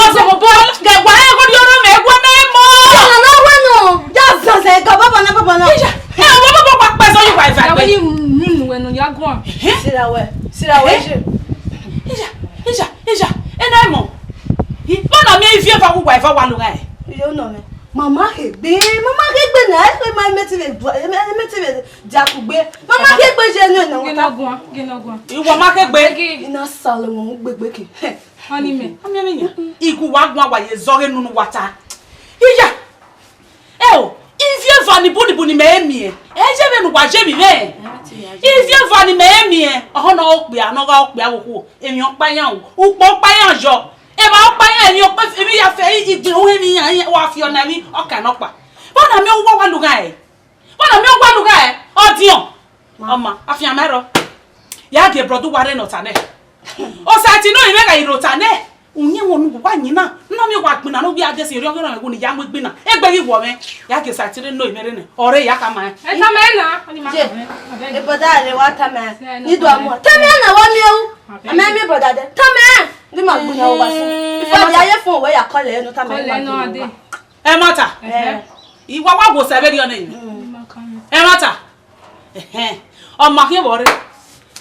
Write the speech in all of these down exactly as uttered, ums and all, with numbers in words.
Ọsẹ mo bọ gẹ wa ẹghọ rhiọrọ mẹ ẹguẹ mẹ mọ. Ọna na wẹ nọ, ya zẹzẹ ga baba na baba na. Iya, ẹ wọ baba wa pẹ sọ yi wa ifa gbe. Ni nu wẹ nọ ya guan. Sira wẹ, sira wẹ je. Iya, iya, iya, ena mọ. Bana mi ivie va wa ifa wa lu ga. Iyo nọ mẹ. Mama khegbe, mama khegbe na, ẹ ma mẹ ti vbe bua, ẹ mẹ ti vbe dia kugbe. Mama khegbe je nu na. Gẹnọguan, gẹnọguan. Iwọ ma khegbe. Ina sale wọn ugbegbe ke. Ọni mẹ. Ami ami nya. Igu wa guan wa ye zọghe nunu wa ta. Iya. Ẹ o, ivie eva ni bunibu ni mẹ miẹn. Ẹ ye vbene uwa ye vbe mwẹ. Ivie eva ni mẹ miẹn. Ọhọ ne ọ kpia, ne ọ gha kpia vbe okhuo. Emwi ọkpa iran o. Ukpọn ọkpa iran yọ. Emwa ọkpa iran, emwi ọkpa, emwi ya fẹ, i, i, i, emwi iran, iran, wa fi ọna emwi, ọ ka nọkpa. Vbọna miẹn uwa wa lughan ẹre? Vbọna miẹn uwa lughan ẹre? Ọdiọn. Ọma, afianma rrọọ. Ya gie brother uwa rre ne ọ ta nẹ. Osaiti nọ, imẹ gha i rre ota nẹ. Uyẹn wọn ne uwa yin na, nọ miẹn uwa gbinna ne uwa gha gesi rriọ ghe rọnmwẹ ẹwu ne ya mu igbinna. Egbe ghi wọ mwẹ, ya gie osaiti rre nọ imẹ rre nẹ. Ọre ya ka ma ẹn. Ẹ tama ẹn na, ọni ma Ye. Tama ẹn. Abeg. E brother rre wa tama ẹn. Ni do amu. Tama ẹn na wa miẹn u. Abeg. Ama mi brother de. Tama ẹn. Ni ma gbinna uwa si. Before dia ye phone wẹ ya call ẹn no tama ẹn. Call ẹn no ade. Ẹ ma ta. Eh. Iwa wa wo sẹ vberriọ nẹ. Ẹ ma ta. Ẹhẹn. Ọ ma khian vbọ rre.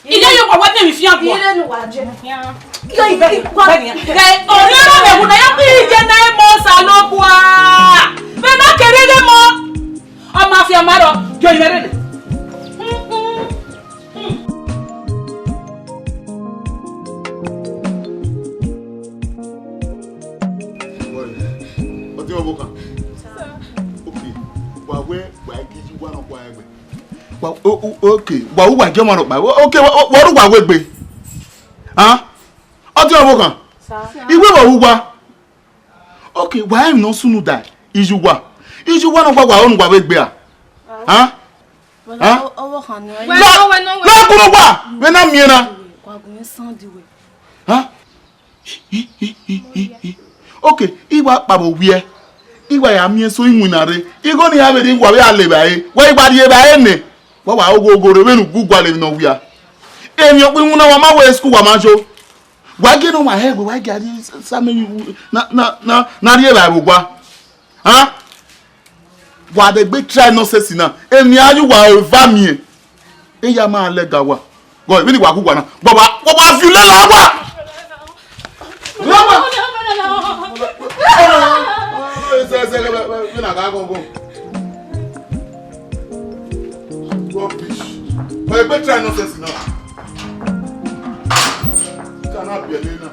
Iye ye wa wa miẹn emwi fian guan. Ire nu wa je. Iye ibe ni wa. Bẹni ya. Ẹ, ọrẹ ọrọ mẹ wu na ya kpi iye na ẹ mọ Osanobua. Vbe na kere ghe mọ. Ọ ma fian ma rrọọ. Gie oyin mwẹ rre nẹ. Ọtẹn ọvbokhan. Okay, wa wẹ wa i ghi ye uwa nọkpa ẹgbẹ. Wa, o, o, okay, wa ru uwa gie ọmwa nọkpa. Okay, wa, wa ru uwa wegbe. Hàn? Ọtẹn ọvbokhan. Sir. I wẹ wa ru uwa. Okay, wa emwi ne ọ sunu da, i ye uwa. I ye uwa nọkpa wa ru ne uwa wegbe a. Hàn? Hàn? Ọvbokhan nọ. Wẹ nọ, wẹ nọ, wẹ nọ. Wa gu uwa, vbe na miẹn na. Wa gu mwẹ sound wẹ. Hàn? I, i, i, i, i. Okay, I wa kpao vbe owiẹ. I wa ya miẹn eso iwinna rre. Igho ne iran vbe rre, wa vbe a le evbare. Wa i wa rri evbare nẹ. Wa wa ogho ogho rre vbene u gu gualọ emwi ne ọ wia. Emwi ọkpa iwinna wa ma wẹ school wa ma yo. Wa gie ne ọmwa hẹ wẹ, wa gie a rrie sa mẹ na, na, na, na rri evbare vbe owa. Hàn? Wa degbe try nonsense na. Emwi a ye uwa eva miẹn. Eya ma lẹ ga wa. Gọ, vbene wa gu wa na. Wa wa, wa wa fi lele wa. Wa wa. Ese, ese, vbene a ga gọ gọ. Rubbish. Wa degbe try nonsense na. Kana biẹlẹ na.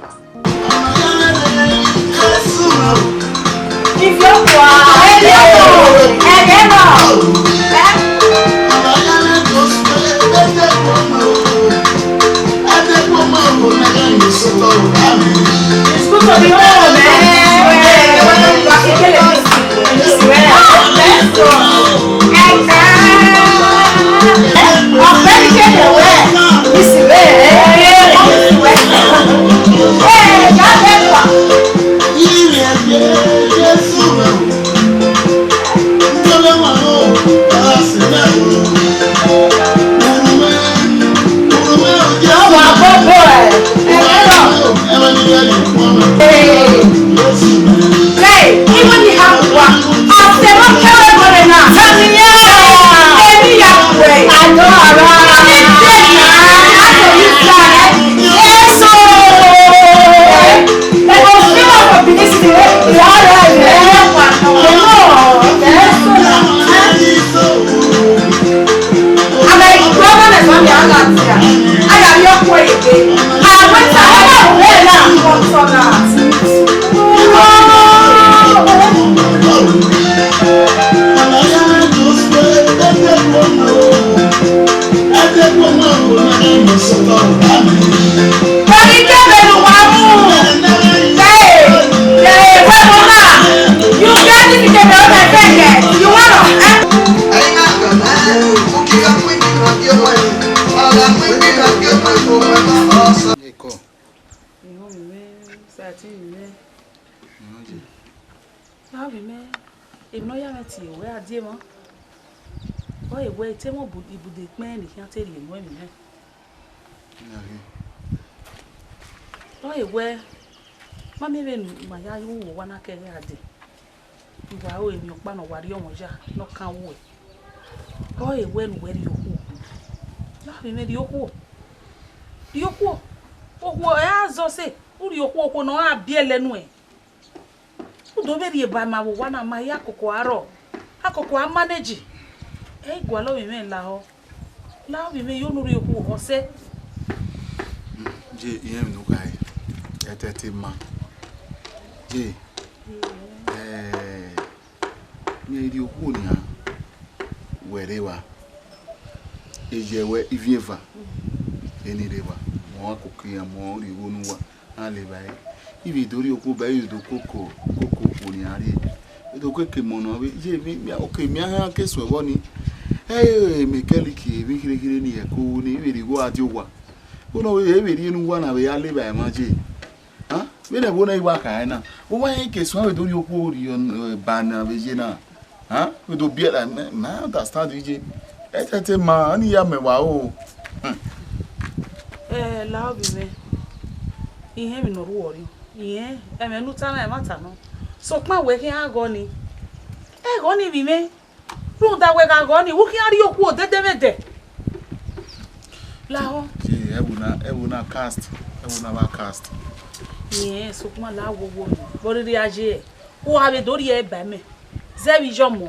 Eko. Ihọnmwẹ mwẹ, sati mwẹ. Ihọnmwẹ. Avbe mẹ, emwi ne ọ ya mwẹ tie wẹ a die mwa. Ọ he wẹ, I te mwẹ ibude ikpẹn ne I khian te rhie enu ẹmwẹ mwẹ. Ọ he wẹ, ma miẹn vbene ima ya ru owa na kẹghe a dee. Uwa ru emwi ọkpa ne ọ wa rrie ọmwa ya ne ọ kan ruẹ. Ọ he wẹ ne uwẹ rhie okhuo. Avbe mẹ, rhie okhuo. Rhie okhuo. Okhuo, ẹ a zọ sẹ, u rhie okhuo, okhuo ne ọ gha biẹlẹ nuẹn. U do vbe rhie eba ma vbe owa na, ma ya koko a rrọọ, a koko a manage. Ẹ i gualọ vbe mwẹ lahọ. Lahọ vbe mwẹ, I yo ne u rhie okhuo, ọ sẹ. Je, irẹn emwi ne u khare, ẹtẹtẹ ma. Je, eh, mẹ i rhie okhuo nian, wẹ rre evba. Eye wẹ ivbi eva, eni rre evba, mẹ ọnrẹn koko iran, mẹ ọnrẹn rhie igho ne uwa, a le evbare. I vbe do rhie okhuo ba, I vbe do koko, koko okhuo nian rrie. I do keke mọ nọ, vbe ye emwi, mia, okay, mia hia ke suẹn vbọ ni. Ẹ, mẹ kẹliki emwi khirekhiere ni ẹko ni, I vbe rhie igho a die owa. Vbene ọ vbe, e vbe rhie ne uwa na vbe ya le evba emwa je. Vbene ẹvbo na i wa khare na, uwa rẹn ke suẹn vbe do rhie okhuo rhie ba na vbe ye na. Vbe do biẹ la, mẹ, mẹ understand iye. Ẹtẹtẹ ma, ọnii ya mẹ wa o. Hmm. Ẹ, lahọ vbe mwẹ, irẹn emwi ne ọ rhuọ rri, irẹn ẹmwẹ ne u ta na ẹmwata nọ. Sokpan wẹ khian gha gọọ ni, ẹ gọọ ni vbe mwẹ. Rhunmwuda wẹ gha gọọ ni, u khian rhie okhuo odẹdẹmwẹdẹ. Lahọ. Ye, ẹvbo na, ẹvbo na cast, ẹvbo na wa cast. Irẹn sokpan la wowo ni, vbe ọ rhirhi a ye, u gha vbe do rhie ba mẹ, zẹ vbe iyọmọ,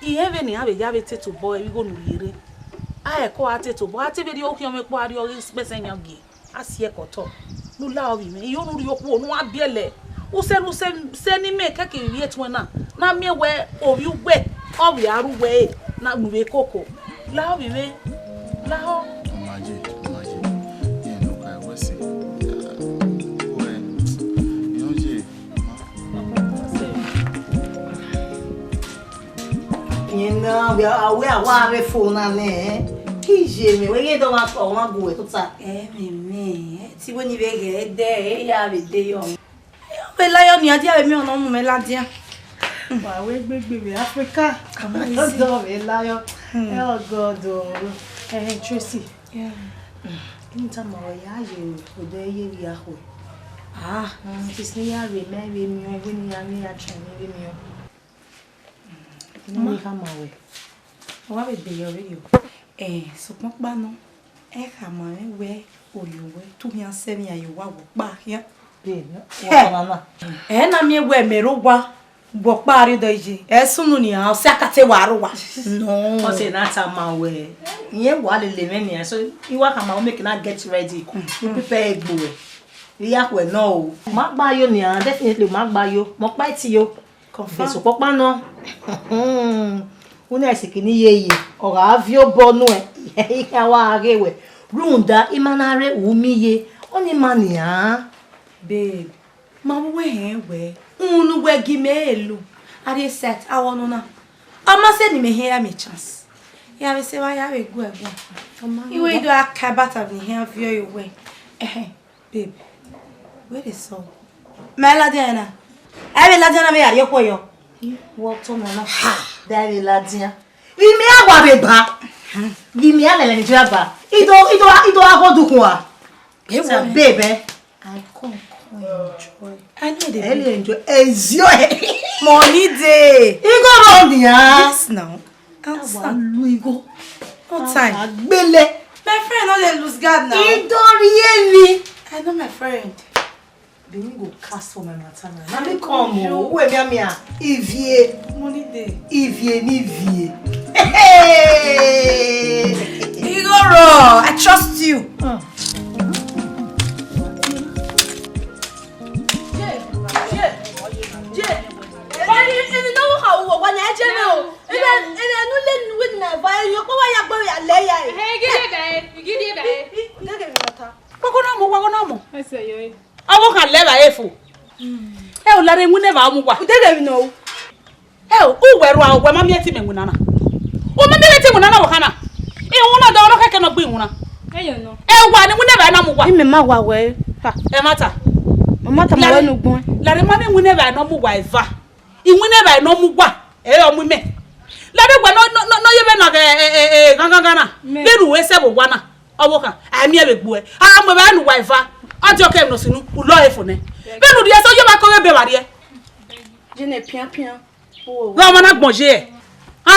irẹn vbene iran vbe ya vbe te tobọ ẹvbo igho ne u rhie rre. A ẹko a te tobọ, a te vbe rhie okhiọnmwẹ kpo, a rhie ọghe expense yan gie. A si ẹkẹ otọ, ne u lahọ vbe mwẹ, I yo ne u rhie okhuo ne u gha biẹlẹ. Usẹ ne usẹ, sẹ ne imẹ kẹkẹ vbe etuẹn na, ne a miẹn wẹ ovbi uwẹ, ọ vbe a ru uwẹ ẹre, ne u vbe koko. Lahọ vbe mwẹ, lahọ. Ọ ma ye, ọ ma ye. Irẹn ne u khare wẹ sẹ. Uwẹ, I họn ye. Irẹn na, wẹ a wa vbe fo na nẹ, ke iye mwẹ, wẹ ghe dọ mwa tọ, ọ ma gu wẹ tota. Ẹ, mẹ, mẹ, ẹ, te iwe ni vbe ghẹ dẹ, ẹ ya vbe de yọ. Ẹ, ọ vbe la yọ nian, dia vbe miẹn ọna mu mẹ ladian. Wa wẹ gbegbe vbe Africa. Come on, easy. Dọ vbe la yọ. Hmm. Oh God o. Ẹ, Tracy. Yeah. Unu tama wẹ ya ye odẹ ye vbe ya khuẹ. Ah, mm, since ne I ya rre, mẹ vbe miẹn, wẹ ne I ya miẹn, ya try ne I vbe miẹn. Unu ma khama wẹ. Ọ wa vbe de yọ vberriọ. Eh, sokpan ọkpa nọ, ẹ khama mwẹ wẹ, orhiọn wẹ, te u khian sẹ emwi ya ye owa vbe ọkpa khian. Babe, wẹ ọkpa na na. Ẹ na miẹn wẹ mẹ rre owa vbe ọkpa rrie odọ iye. Ẹ sunu nian, ọ sẹ akate wa rre owa. No. Ọ sẹ ne a tama wẹ, irẹn wa lele mwẹ nian, so I wa khama wẹ make una get ready. Mm. Prepare egbe wẹ. Vbe I ya khuẹ nọ o. Ma gba yo nian, definitely ma gba yo. Mẹ ọkpa i ti yo. Confirm. Vbe sokpan ọkpa nọ, unu ẹse kini ye ye, ọ gha viọ obọ nuẹn, I khian wa ghe wẹ, rhunmwuda ima na rre u miẹn iye, ọnii ma nian. Babe, ma vbe uwẹ hẹn wẹ, unu wẹ gi mẹ ẹre lu, a rhie set awọ nọ na. A ma sẹ ne imẹ hẹn ya mẹ chance. Ya vbe sẹ evba, ya vbe gu ẹguae. Iwe i do a ka bata vbe hẹn viọ ye owẹ. Ẹhẹn. Babe, wẹ rhe sọ. Mẹ ladian na. Ẹ vbe ladian na vbe ya rrie okhuo yọ. Wẹ ọtọ mẹ na. Ha, da vbe ladian. Vbe imẹ a wa vbe ba. Vbe imẹ a lele Nigeria ba. I do, I do, I do a gho dukhun a. Babe, eh? I come, come enjoy. I know they Ẹ lè enjoy. Ezio ẹ. Money dey. I go run there. Yes, now. Answer. Wa lu igho. No time. Agbele. My friend no dey lose guard now. I don really. I know my friend. They will go cast for my matter now. Let me come o. Wait, me, me, ah. Ivie. Money dey. Ivie ni ivie. Hey! Igoro, I trust you. Wani, eni ne ọ ha uwa, wani, ẹ jẹ mẹ o. Ebe, ebe, enu le nu win na va, eni ọkpa wa ya gbe ya le ya e. He, gidi ebe, gidi ebe. Udeghe mi nata. Kpọkọ na mọ, kpọkọ na mọ. Ese yo e. Ọmọ kan lẹ vba efo. Ẹ o lare winna vba mu wa. Udeghe mi nọ o. Ẹ o, uwẹ rua, uwẹ ma miẹn ẹtin mẹ winna na. U ma miẹn ẹtin winna na, wẹ kha na. Iwinna da ọnọ kẹkẹ nọ gbe iwinna. Ẹyọ nọ. Ẹ wa ni iwinna evbare ne ọ mu uwa. Imẹ ma wa wẹ. Ha. Ẹ ma ta. Mama ta ma wẹ ne ugbọn. Lare ma ni iwinna evbare ne ọ mu uwa eva. Iwinna evbare ne ọ mu uwa. Ẹ ọ mu imẹ. Lare wẹ nọ nọ nọ ye vbe na ghe gangan na. Vbene u sẹ vbe owa na. Ọvbokhan, a miẹn vbe egbe uẹ. A mu evbare ne uwa eva. Ọ diọ ke emwi ne ọ sunu, u lọ he fo nẹ. Vbene u rhie sẹ, ọ ye vbe akọghe ebe vba rriẹ. Jene pian pian. Ghe ọmwa na gbọn ye. Ha?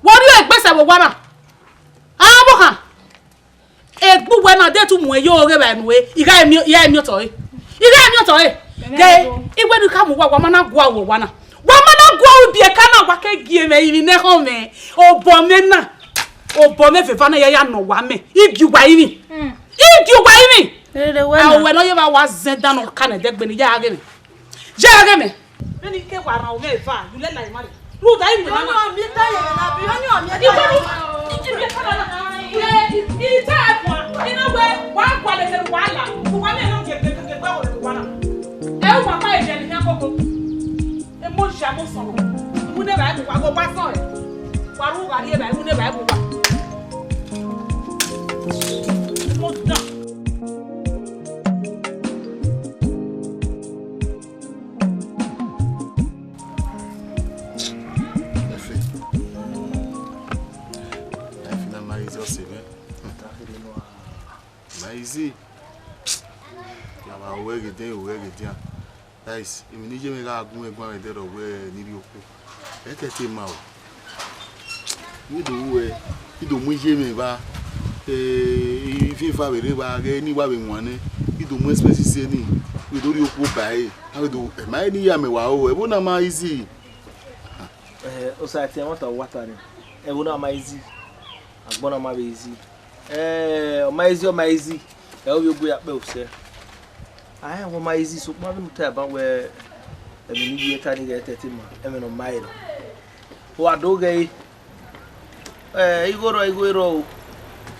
Wẹ ọ rhie egbe sẹ vbe owa na. A ọvbokhan. Egbe uwẹ na de tu mu ẹn ye ọghe vbe nuẹ, I gha miẹn, I gha miẹn otọ re. I gha miẹn otọ re. Ghe, iwẹ ne I ka mu uwa, wa ma na gua uwa na. Wa ma na gua uwa ibiẹka na, wa ke gie mwẹ ivbi ne ẹkhọn mwẹ. Obọ mwẹ na. Obọ mwẹ vbe eva na ya ya nọ wa mẹ. I gie uwa ivbi. I gie uwa ivbi. Rere wẹ A na. Owẹ ne ọ ye vbe wa zẹn dan nọ ka nẹ ẹdẹgbe ne ya ghe mẹ. Ya ghe mẹ. Vbene I ke wa rhan mwẹ eva, you let like marry. Rhunmwuda I wẹ na. Ọni ọ miẹn ta ye na bi, ọni ọ miẹn ta ye na. Iwẹ ru, I ti miẹn ta na. I ta ẹkua, I na wẹ, wa gua lele wa la. Wa mẹ no je gbe gbe gbe wa na. Ẹ wa pa ẹjẹ ni yan koko. E mo ja mo sọnrọ. Iwinna evbare wa go wa sọ ẹ. Wa ru gha rhie evbare, iwinna evbare wa. Mo dan. Life na ma easy ọse mwẹ. Ma easy. Ya wa wẹ ghe dian, wẹ ghe dian. Guys, emwi ne iye mwẹ gha gun ẹguan mwẹ dẹrọ wẹ ne I rhie okhuo. Ẹ tẹte ma o. Vbe do ru ẹ, I do mu iye mwẹ evba, eh, ivie eva vbe rre evba, ghẹ ne I wa vbe wan nẹ, I do mu expenses ẹre ni, vbe do rhie okhuo ba ẹre, a vbe do, ẹ ma rẹn ne I ya mẹ wa o, ẹvbo na ma easy. Eh, Osa, ẹtin ẹmwata wa ta nẹ, ẹvbo na ma easy, agbọn na ma vbe easy. Eh, ọ ma easy, ọ ma easy, ẹ ovbi ogu ya kpẹ usẹ. A rẹn wẹ ọ ma easy, sokpan vbene u ta ban wẹ, ẹmwẹ ne I ye ta ni ghẹ tẹte ma, ẹmwẹ ne ọ ma rẹn. Wa do ghẹ ẹre. Ẹ, igho rrọọ, igho rrọọ o.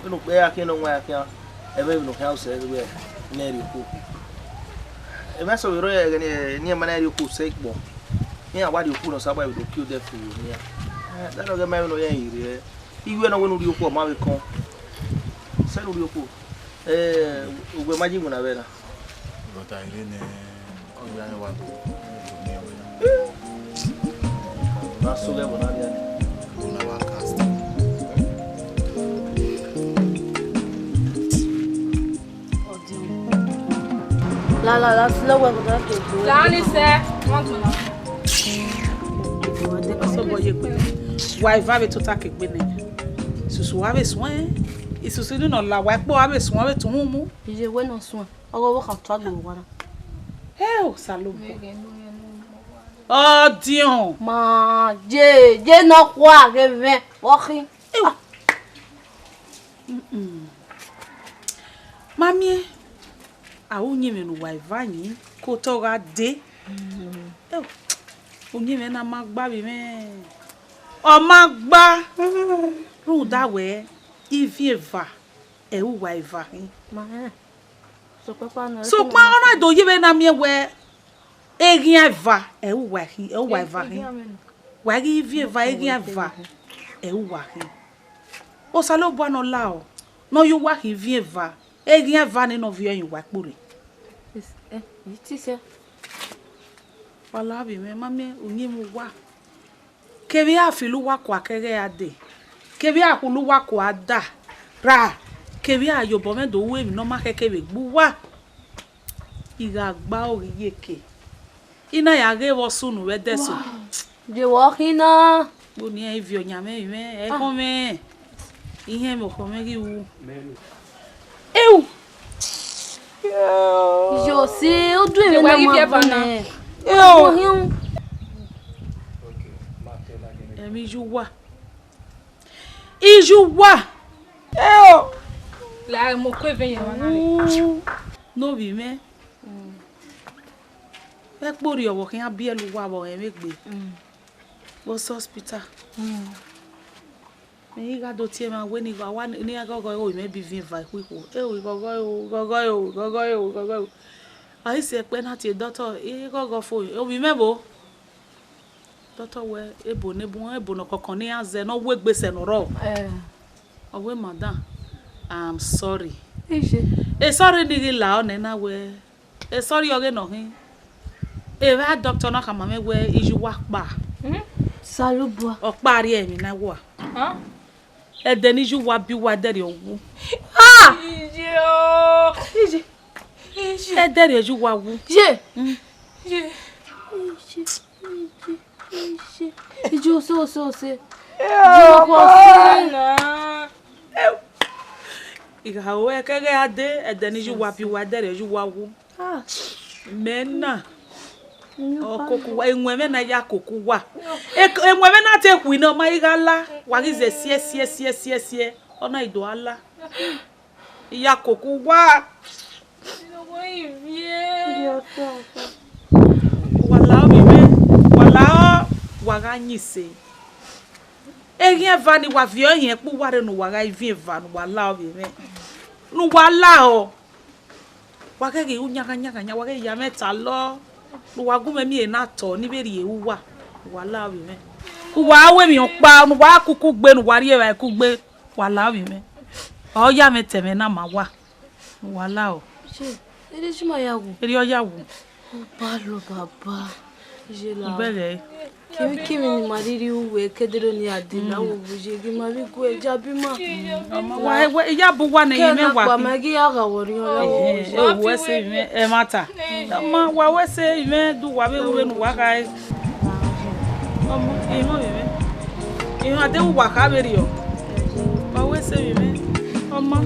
Vbene ukpẹ ya khian ne ọ wan ya khian, ẹmwẹ vbene ọ khian usẹ wẹ ne ẹ rhie okhuo. Emwa eso vbe rrọọ ẹghẹ ne, ne iran ma na rhie okhuo sẹ ikpọ. Iran wa rhie okhuo ne ọ sabọ vbe do kie odẹ fo nian. Ẹ, da nọ ghẹ ma vbene ọ ya rhie rre. Iwẹ ne ọ wẹ ne u rhie okhuo, ọ ma vbe kọn. Sẹ ne u rhie okhuo. Ẹ, uwẹ ma ye iwinna vbe na. But I really, ọ ya wa do, do miẹn wẹ na. Na so ghẹ vbe na dia. Una wa cast. La, la, la, slow well, but okay. La ni sẹ, wọn tun na. Wa eva vbe tota ke gbe nẹ. Susu wa vbe suẹn. Isusu ni nọ la wa ẹkpo, a vbe suẹn, a vbe tun mu. Iye wẹ nọ suẹn. Ọghe ọvbokhan tuagbe vbe owa na. Hẹ Osanobua. Ọdiọn. Ma je, je nọkhua ghe mwẹ vbe ọ khin. Ewa. Mm-mm. Ma miẹn, a ru uyinmwẹ ne uwa eva yin, ke otọ gha dee. Ewa. Uyinmwẹ na ma gba vbe mwẹ. Ọ ma gba. Rhunmwuda wẹ, iviẹn eva, ẹ i ru uwa eva khin. Ma hẹn. Sokpan ọ na do ye vbe na miẹn wẹ eghian eva, ẹ i ru uwa khin, ẹ i ru uwa eva khin. Wa ghi iviẹn eva, eghian eva, ẹ i ru uwa khin. Osanobua ne ọ lao, ne ọ ye uwa khin iviẹn eva, eghian eva ni ne ọ viọ yin uwa ẹkpo rre. Wa la vbe mwẹ, ma miẹn uyinmwẹ uwa. Kevbe iran filo uwa kua kẹghẹ a dee, kevbe iran khulo uwa kua da ra, kevbe iran ye obọ mwẹ do ru emwi ne ọ ma khẹke vbe egbe uwa. I gha gba oghi ye eke, I na ya ghe vbe ọ sunu vbe ẹdẹso. Je vbe ọ khin na. Kpo ne iran viọ yan mwẹ vbe mwẹ, ẹkhọn mwẹ, ihẹn mwẹ ọkhọ mwẹ ghi ru. Eu! Yo, si, u du emwi ne ma viọ na. Yo! Emwi iye uwa. Iye uwa. Eu! La mo ku eve yẹn wa na re. Ne ovbi mwẹ. Vbe ẹkpo rriọ vbe ọ khian biẹlẹ uwa vbe ọ rẹn vbe egbe. Vbe ọ sẹ hospital. Mẹ i gha do tie emwa wẹ ne I gha wa ne iran ghọghọ ẹre, ovbi mwẹ bi viẹn eva ikhuikhuo. Eo, ighọghọ eo, ighọghọ eo, ighọghọ eo, ighọghọ eo. A i si ẹkpẹ na tie dọtọ, ighọghọ fo, ovbi mwẹ vbo? Dọtọ wẹ, ebo ne ebu, ebo ne ọ kọkọ ne iran zẹ, ne ọ wu egbe sẹ ne ọ rrọọ. Ọ wẹ, madam, I'm sorry. Iye. E sorry ni ghi la ọnẹ na wẹ, e sorry ọghe nọ khin. Evba doctor na khama mwẹ wẹ iye uwa kpa. Hmm? Osanobua. Ọ kpa rrie emwi na wa. Huh? Ẹdẹ ne iye uwa bi uwa, ẹdẹrriọ wu. Ah! Iye o. Iye. Iye. Ẹdẹrriọ iye uwa wu. Ye. Mm. Ye. Iye. Iye. Iye. Iye, ose, ose, ose. Iye, ọkpa ose. I gha ru ẹkẹghẹ a dee, ẹdẹ ne iye uwa bi uwa, ẹdẹrriọ iye uwa wu. Ah. Mẹ na. Iye uwa. Ọkoko uwa, ewenmwẹ na ya koko uwa. Ek-, ewenmwẹ na te khui nọ, ọ ma i gha la, wa ghi zẹ siẹ, siẹ, siẹ, siẹ, siẹ, ọ na i do a la. I ya koko uwa. Wa la ovbi mwẹ, wa la ọ, wa gha yin ise. Eghiẹn eva ni wa viọ, eghiẹn ẹkpo uwa rre ne uwa gha ivin eva ne uwa la ovbi mwẹ. Ne uwa la ọ. Wa ghẹ ghi ru yanghan yanghan yan, wa ghẹ ya mwẹ ta lọ. Ne uwa gu mwẹ miẹn na tọ, ne I vbe rhie ru uwa. Ne uwa la ovbi mwẹ. Uwa ru emwi ọkpa, ne uwa kuku gbe, ne uwa rhie evbare kugbe. Wa la ovbi mwẹ. Ọ ya mwẹ ta ẹmwẹ na ma wa. Wa la o. Iye, erriọ iye ma ya wu. Erriọ ya wu. Ọba lọ baba. Iye la o. Ugbẹghẹ. Kevbe kevbe ne ima rhirhi ru wẹ, ke dero ne a de la wo vbe iye, ghi ma vbe gu ẹja bi ima. Ọmọ wa, wa, iya bu wa ne, ke imẹ na wa kpa khin. Ma ghi ya gha wọ rhiọn ya wo. Ehe, vbe iye. E wo wẹ sẹ imẹ, ẹmwata. Ọmọ wa wẹ sẹ imẹ, du wa vbe ru vbene uwa gha re. Ọmọ, emọ vbe mwẹ. Emọ a deghẹ uwa kha vberriọ. Wa wẹ sẹ vbe mwẹ. Ọmọ.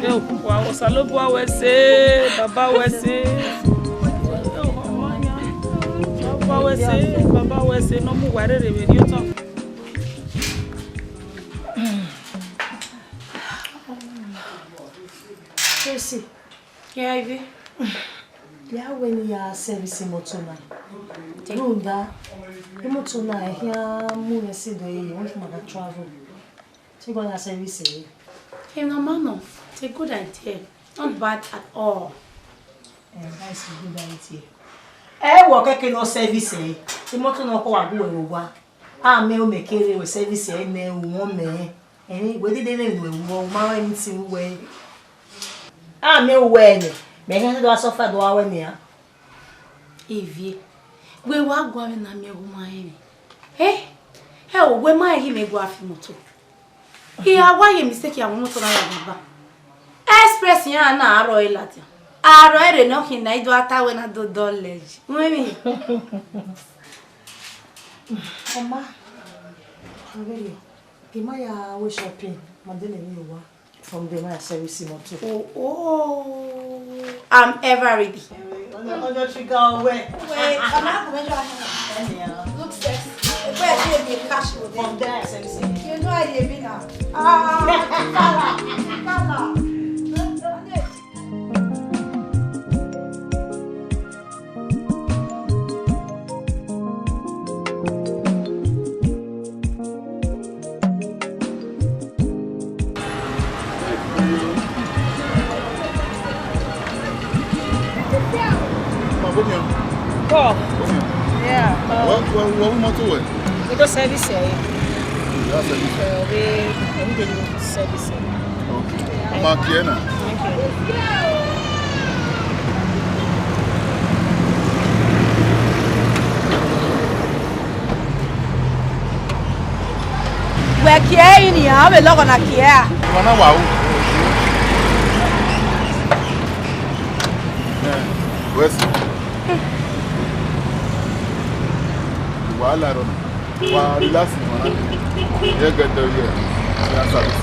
Eo, wa, Osanobua wẹ sẹ, Baba wẹ sẹ. Eo, ọmọ ya. Baba wẹ sẹ, Baba wẹ sẹ, ne ọ mu uwa rherhe vbe rhie otọ. Tracy. Yeah, Ivy. Ya wẹ ne I ya service imọto na. Rhunmwuda, imọto na, I khian mu mwẹ sẹ do ẹre, I want ma gha travel. Te I gua na service ẹre. Hey, no, man, no. It's a good idea. Not bad at all. Eh, that's a good idea. Ẹ wọ kẹkẹ ne ọ service ẹre. Imọto na ọkọ wa gu wẹ vbe owa. A mẹ omẹ kere wẹ service ẹre nẹ, u wọn mẹ. Ẹmwẹ wẹ dede vbe emwi ne uwẹ wu, u ma rẹn anything uwẹ. A mẹ uwẹ nẹ, mẹ hẹn do a suffer do a wẹ nian. Ivie, wẹ wa guan mwẹ ne a miẹn ẹghẹ u ma rẹn emwi. Eh, ẹ o, wẹ ma rẹn ghi mẹ gua fi imọto. I gha wa ye mistake ya mu imọto na ya baba. Express iran na a rrọọ ladian. A rrọọ rre ne ọ khin na, I do a ta wẹ na do dọlẹ yi. Wẹ emwi. Ọma, I ma ya ru shopping, ma de ne emwi owa. From there, ma ya service imọto. Oh, oh, I'm ever ready. Ọjọ, ọjọ trigger ọwẹ. Wait, ọma, come here. Anyhow. Look sexy. If I give you cash for them. From there, service. You know I live in a. Ah, color, color. Bro. Yeah. Wẹ, wẹ, wẹ, mọto wẹ? We do service here. Yeah, service. Uh, we service. Okay. Ma kie na. Thank you. Wẹ kie ẹre nian, ọ vbe lọghọ na kie ẹre a? Ọmọ na wa ru. Eh, wẹ si. Wàhálà rọ. Wa relax, man. Yeah, get there, yeah. Yeah, service.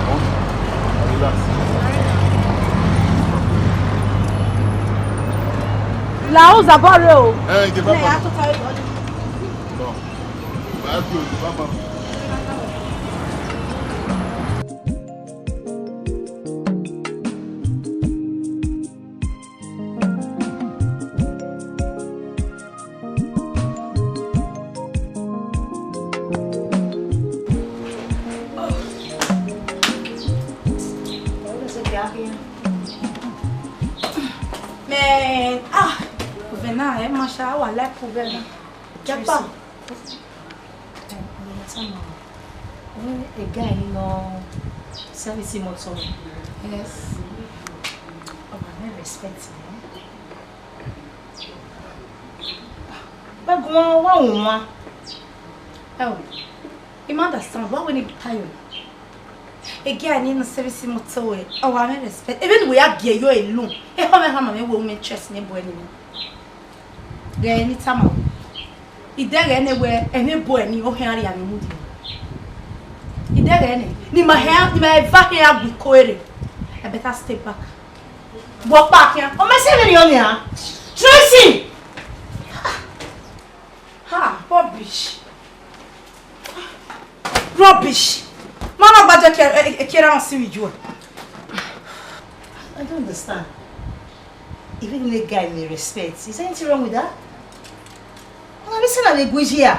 Huh? Relax. La o, zabọ rre o. Eh, ike baba. No. Ba do, baba. Man, ah, ovẹn na, ẹ ma sha, wa like ovẹn na. Japa. Eh, a guy ni nọ service motor. Yes. Ọ ma mwẹ respect nẹ. Wa guan, wa wan. Ẹ o, I ma understand, wa wẹ ne I tayo. A guy ni nọ service motor wẹ, ọ wa mwẹ respect. Even we ya gie yo alone. E ho mwẹ hama mwẹ wẹ u mwẹ interest ne boy ni. Ghẹ ne I tama wẹ. I dẹghẹ nẹ wẹ, ẹmwẹ boy ni, ọ khian rhie mwẹ mudia. I dẹghẹ nẹ, ne ima hia, ne ima eva hia gbe iko ẹre. I better stay back. Vbe ọkpa khian? Ọ ma sẹ vberriọ nian. Tracy! Ha, rubbish. Rubbish. Ma na gba je ke, e, e, ke ra si wi ju. I don't understand. Even the guy may respect. Is there anything wrong with that? Una be say na dey gwizia.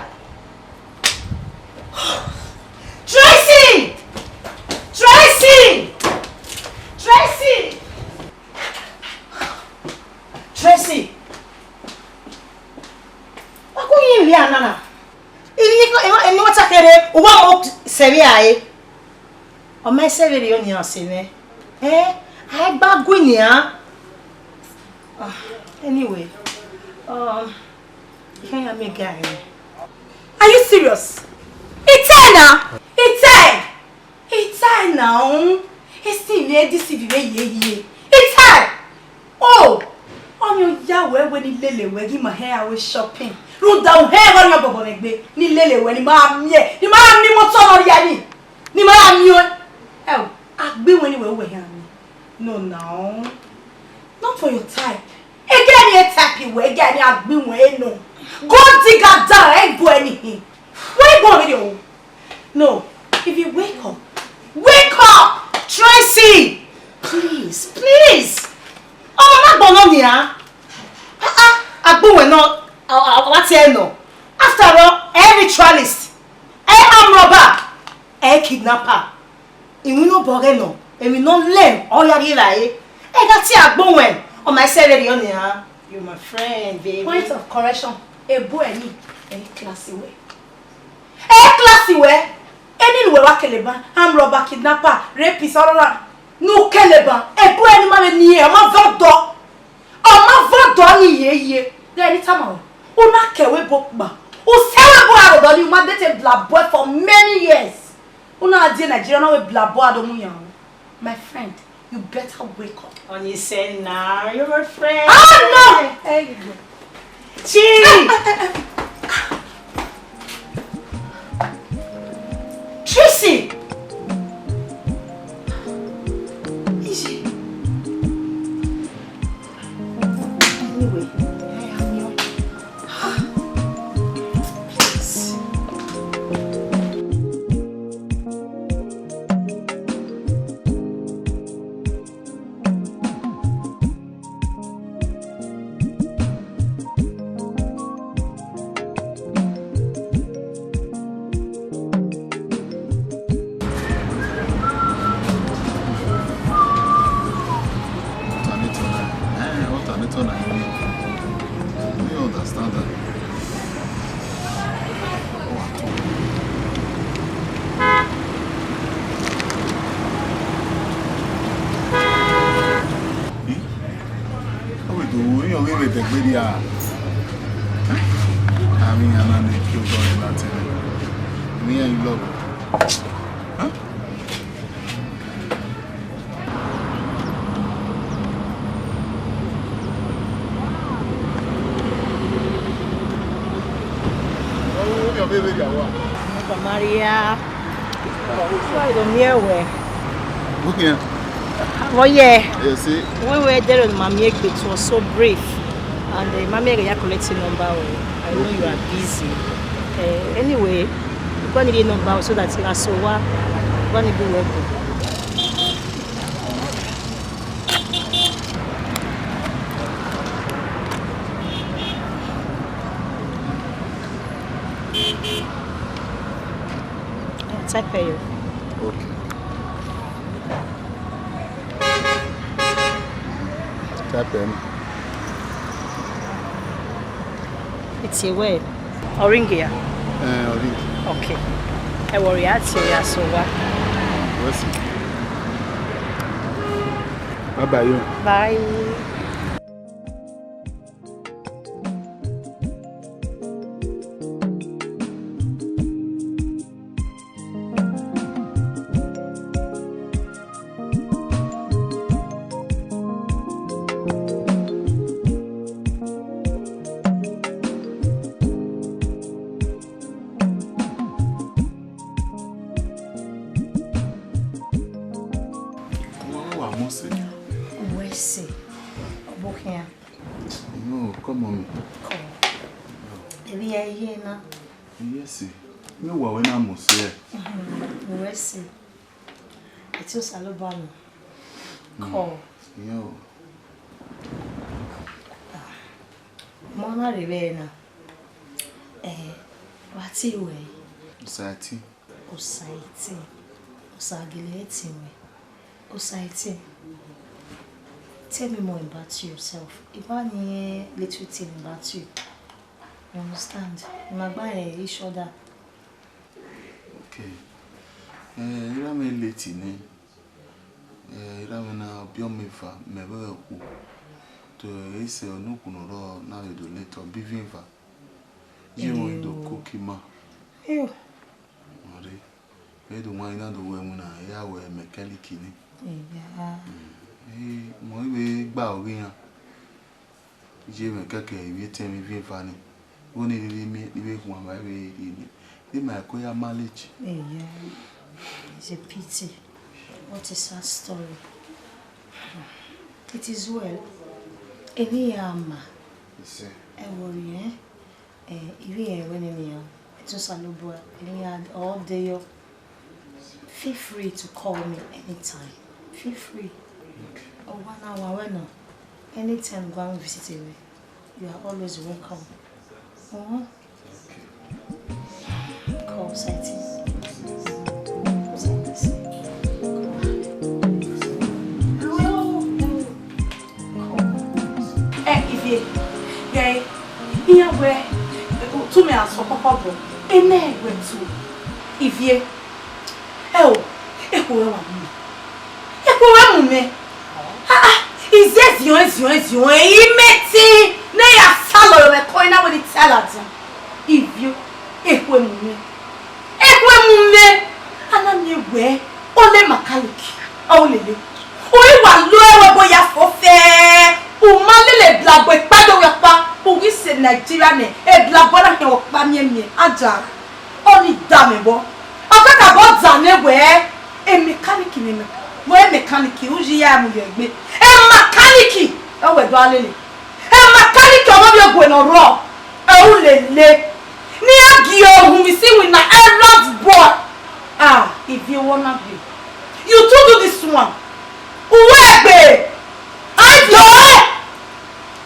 Tracy! Tracy! Tracy! Tracy! Wa ko yin vbe a nana? Emwi ne, emwi ne wa ta kherhe, u wa mu sẹ vbe a re. Ọ ma sẹ vberriọ nian sẹ nẹ. Eh, a gba gu nian. Ah, anyway, um, I can't make guy. Are you serious? He tell na. He tell. He tell na. He see me this V V A. He tell. Oh, ọni ọ ya wẹ wẹ ne I lele wẹ ghi ma hẹ a wẹ shopping. Rhunmwuda u hẹ vbe ọni ọ bọbọ mwẹ egbe, ne I lele wẹ ne I ma miẹn, ne I ma miẹn imoto ne ọ rhia ni, ne I ma miẹn. Ẹ o, a gbe wẹ ne wẹ wẹ hia ni. No now. Not for your type. Ege ni e type wẹ, ege ni a gbe wẹ nọ. Gold digger da, ẹ gbọ ẹni hin. Wẹ gbọ vbe o. No, if you wake up, wake up! Tracy! Please, please! Ọmọ ma gbọnọ nia. Ah, ah, agbọn wẹ nọ, a, a, a wa tie nọ. After all, ẹ ritualist, ẹ armed robber, ẹ kidnapper. Iwinna obọ ghẹ nọ, emwi ne ọ lẹ, ọ ya rhie rae. Ẹ gha tie agbọn wẹ, ọ ma sẹ vberriọ nia. You my friend, baby. Point of correction, ebo ẹni, ẹ classy wẹ. Ẹ classy wẹ, eni ne uwẹ wa kele ban, armed robber, kidnapper, rapist, all around. Ne u kele ban, ebo ẹni ma vbe ni, ọ ma vẹ ọdọ. Ọ ma vẹ ọdọ ni ye ye. Ghẹ ne I tama wẹ, u na kẹ wẹ ebo kpa. U sẹ wẹ ebo a rhodọ ni, u ma dete bla bọe for many years. U na die Nigeria, u na wẹ bla bọe a do mu yan. My friend, you better wake up. Onise na, you're my friend. Ah, no! There you go. Chi! Tracy! Easy. Anyway, I am your. Please. Alternator na, eh, alternator na, you need, you need understand that. Ọ vbe do ru iran ọghe vbe ẹdẹgbe dia. Avbe iran na ne ke odọ rẹ na tẹn. Eni iran i love. Maria, why you don't hear well? Look here. Well, yeah. You see? When we there, mommy, it was so brief, and uh, mommy, I collect your number. Oh. I know you are busy. Uh, anyway, you can need your number so that you are so what? When you do well. Type ẹ yo. Okay. Type ẹ. It's a word. Oringia. Eh, Oringia. Okay. Ẹ wọrọ ya tie ya sẹ owa. Wẹ si. Bye bye yo. Bye. Ọmọ ne wa mu sẹ. Uwẹ sẹ, ọ vbe ọ khian? No, come on me. Come. Emwi ya ye na. Yes, sir. Me wa wẹ na mu sẹ. Uwẹ sẹ. Ẹtin Osanobua nọ. Come. Yo. Ọmọ na rre vbe na. Eh, wa tie ruẹ? Osa ẹtin. Osa ẹtin. Osa gele ẹtin ruẹ. Osa ẹtin. Tell me more about yourself. Iba ni little thing about you. You understand? Ma gba each other. Okay. Eh, erha mwẹ late nẹ. Eh, erha mwẹ na biẹ ọmọ eva, mẹ vbe ẹre okhuo. To ẹre sẹ ọnukhu ne ọ rrọọ na vbe do late, ọ biẹ ivin eva. Ye mwẹ do cook ima. Eyo. Ọre, vbe do wan na do wẹ ẹmwẹ na, ya wẹ mechanic ni. Iya. Eh, mọ ivbe gba ọghe iran. Iye mwẹ kẹkẹ ivbi etẹn mwẹ ivbi eva ni. Vbene I rhirhi miẹn, I vbe khuan vbe rhie ni. De ma ko ya manage. Yeah, it's a pity. What a sad story. It is well. Eni ya ma. Yes, sir. Ẹ worry, eh? Eh, ivbi ẹre wẹ nene ya. Ẹtin Osanobua, eni ya all day yo. Feel free to call me anytime. Feel free. Okay. Owa na wa wẹ nọ. Anytime go and visit me. You are always welcome. Uh-huh. Call Saiti. Hello. Call. Eh, Ivie. Yeah. Iran wẹ, eh, utu mẹ a sọ kọkọ bọ. Ene wẹ tu. Ivie. Ẹ o, ekhue ruẹ wa mu mẹ. Ekhue ruẹ mu mẹ. Ah, ah, iziẹ ziọn, ziọn, ziọn, imẹ te ne ya salọ mwẹ kọ ina wẹ ne I ta ladian. Ivio, ekhue mu mẹ. Ekhue mu mẹ. A na miẹn wẹ, ọ le mechanic, ọ lele. U i wa lo ẹre wẹ bo ya fo fẹ. U ma lele eblagbo ekpa do wẹ ọkpa. U ghi sẹ Nigeria nẹ, eblagbo na khian ọkpa miẹn miẹn. Ada. Ọni da mwẹ vbọ. Ọ kakabọ da nẹ wẹẹ, e mechanic ne mẹ, wẹẹ e mechanic, u yi ya mu ye egbe. E mechanic, ọ wẹ do a lele. E mechanic ọmọ vbe ogue ne ọ rrọọ, ẹ u lele. Ne iran gie ohunmwu si iwinna, errand boy. Ah, Ivie, wẹ ọ na gbe. You too do this one. Uwẹ egbe. Ai dọe!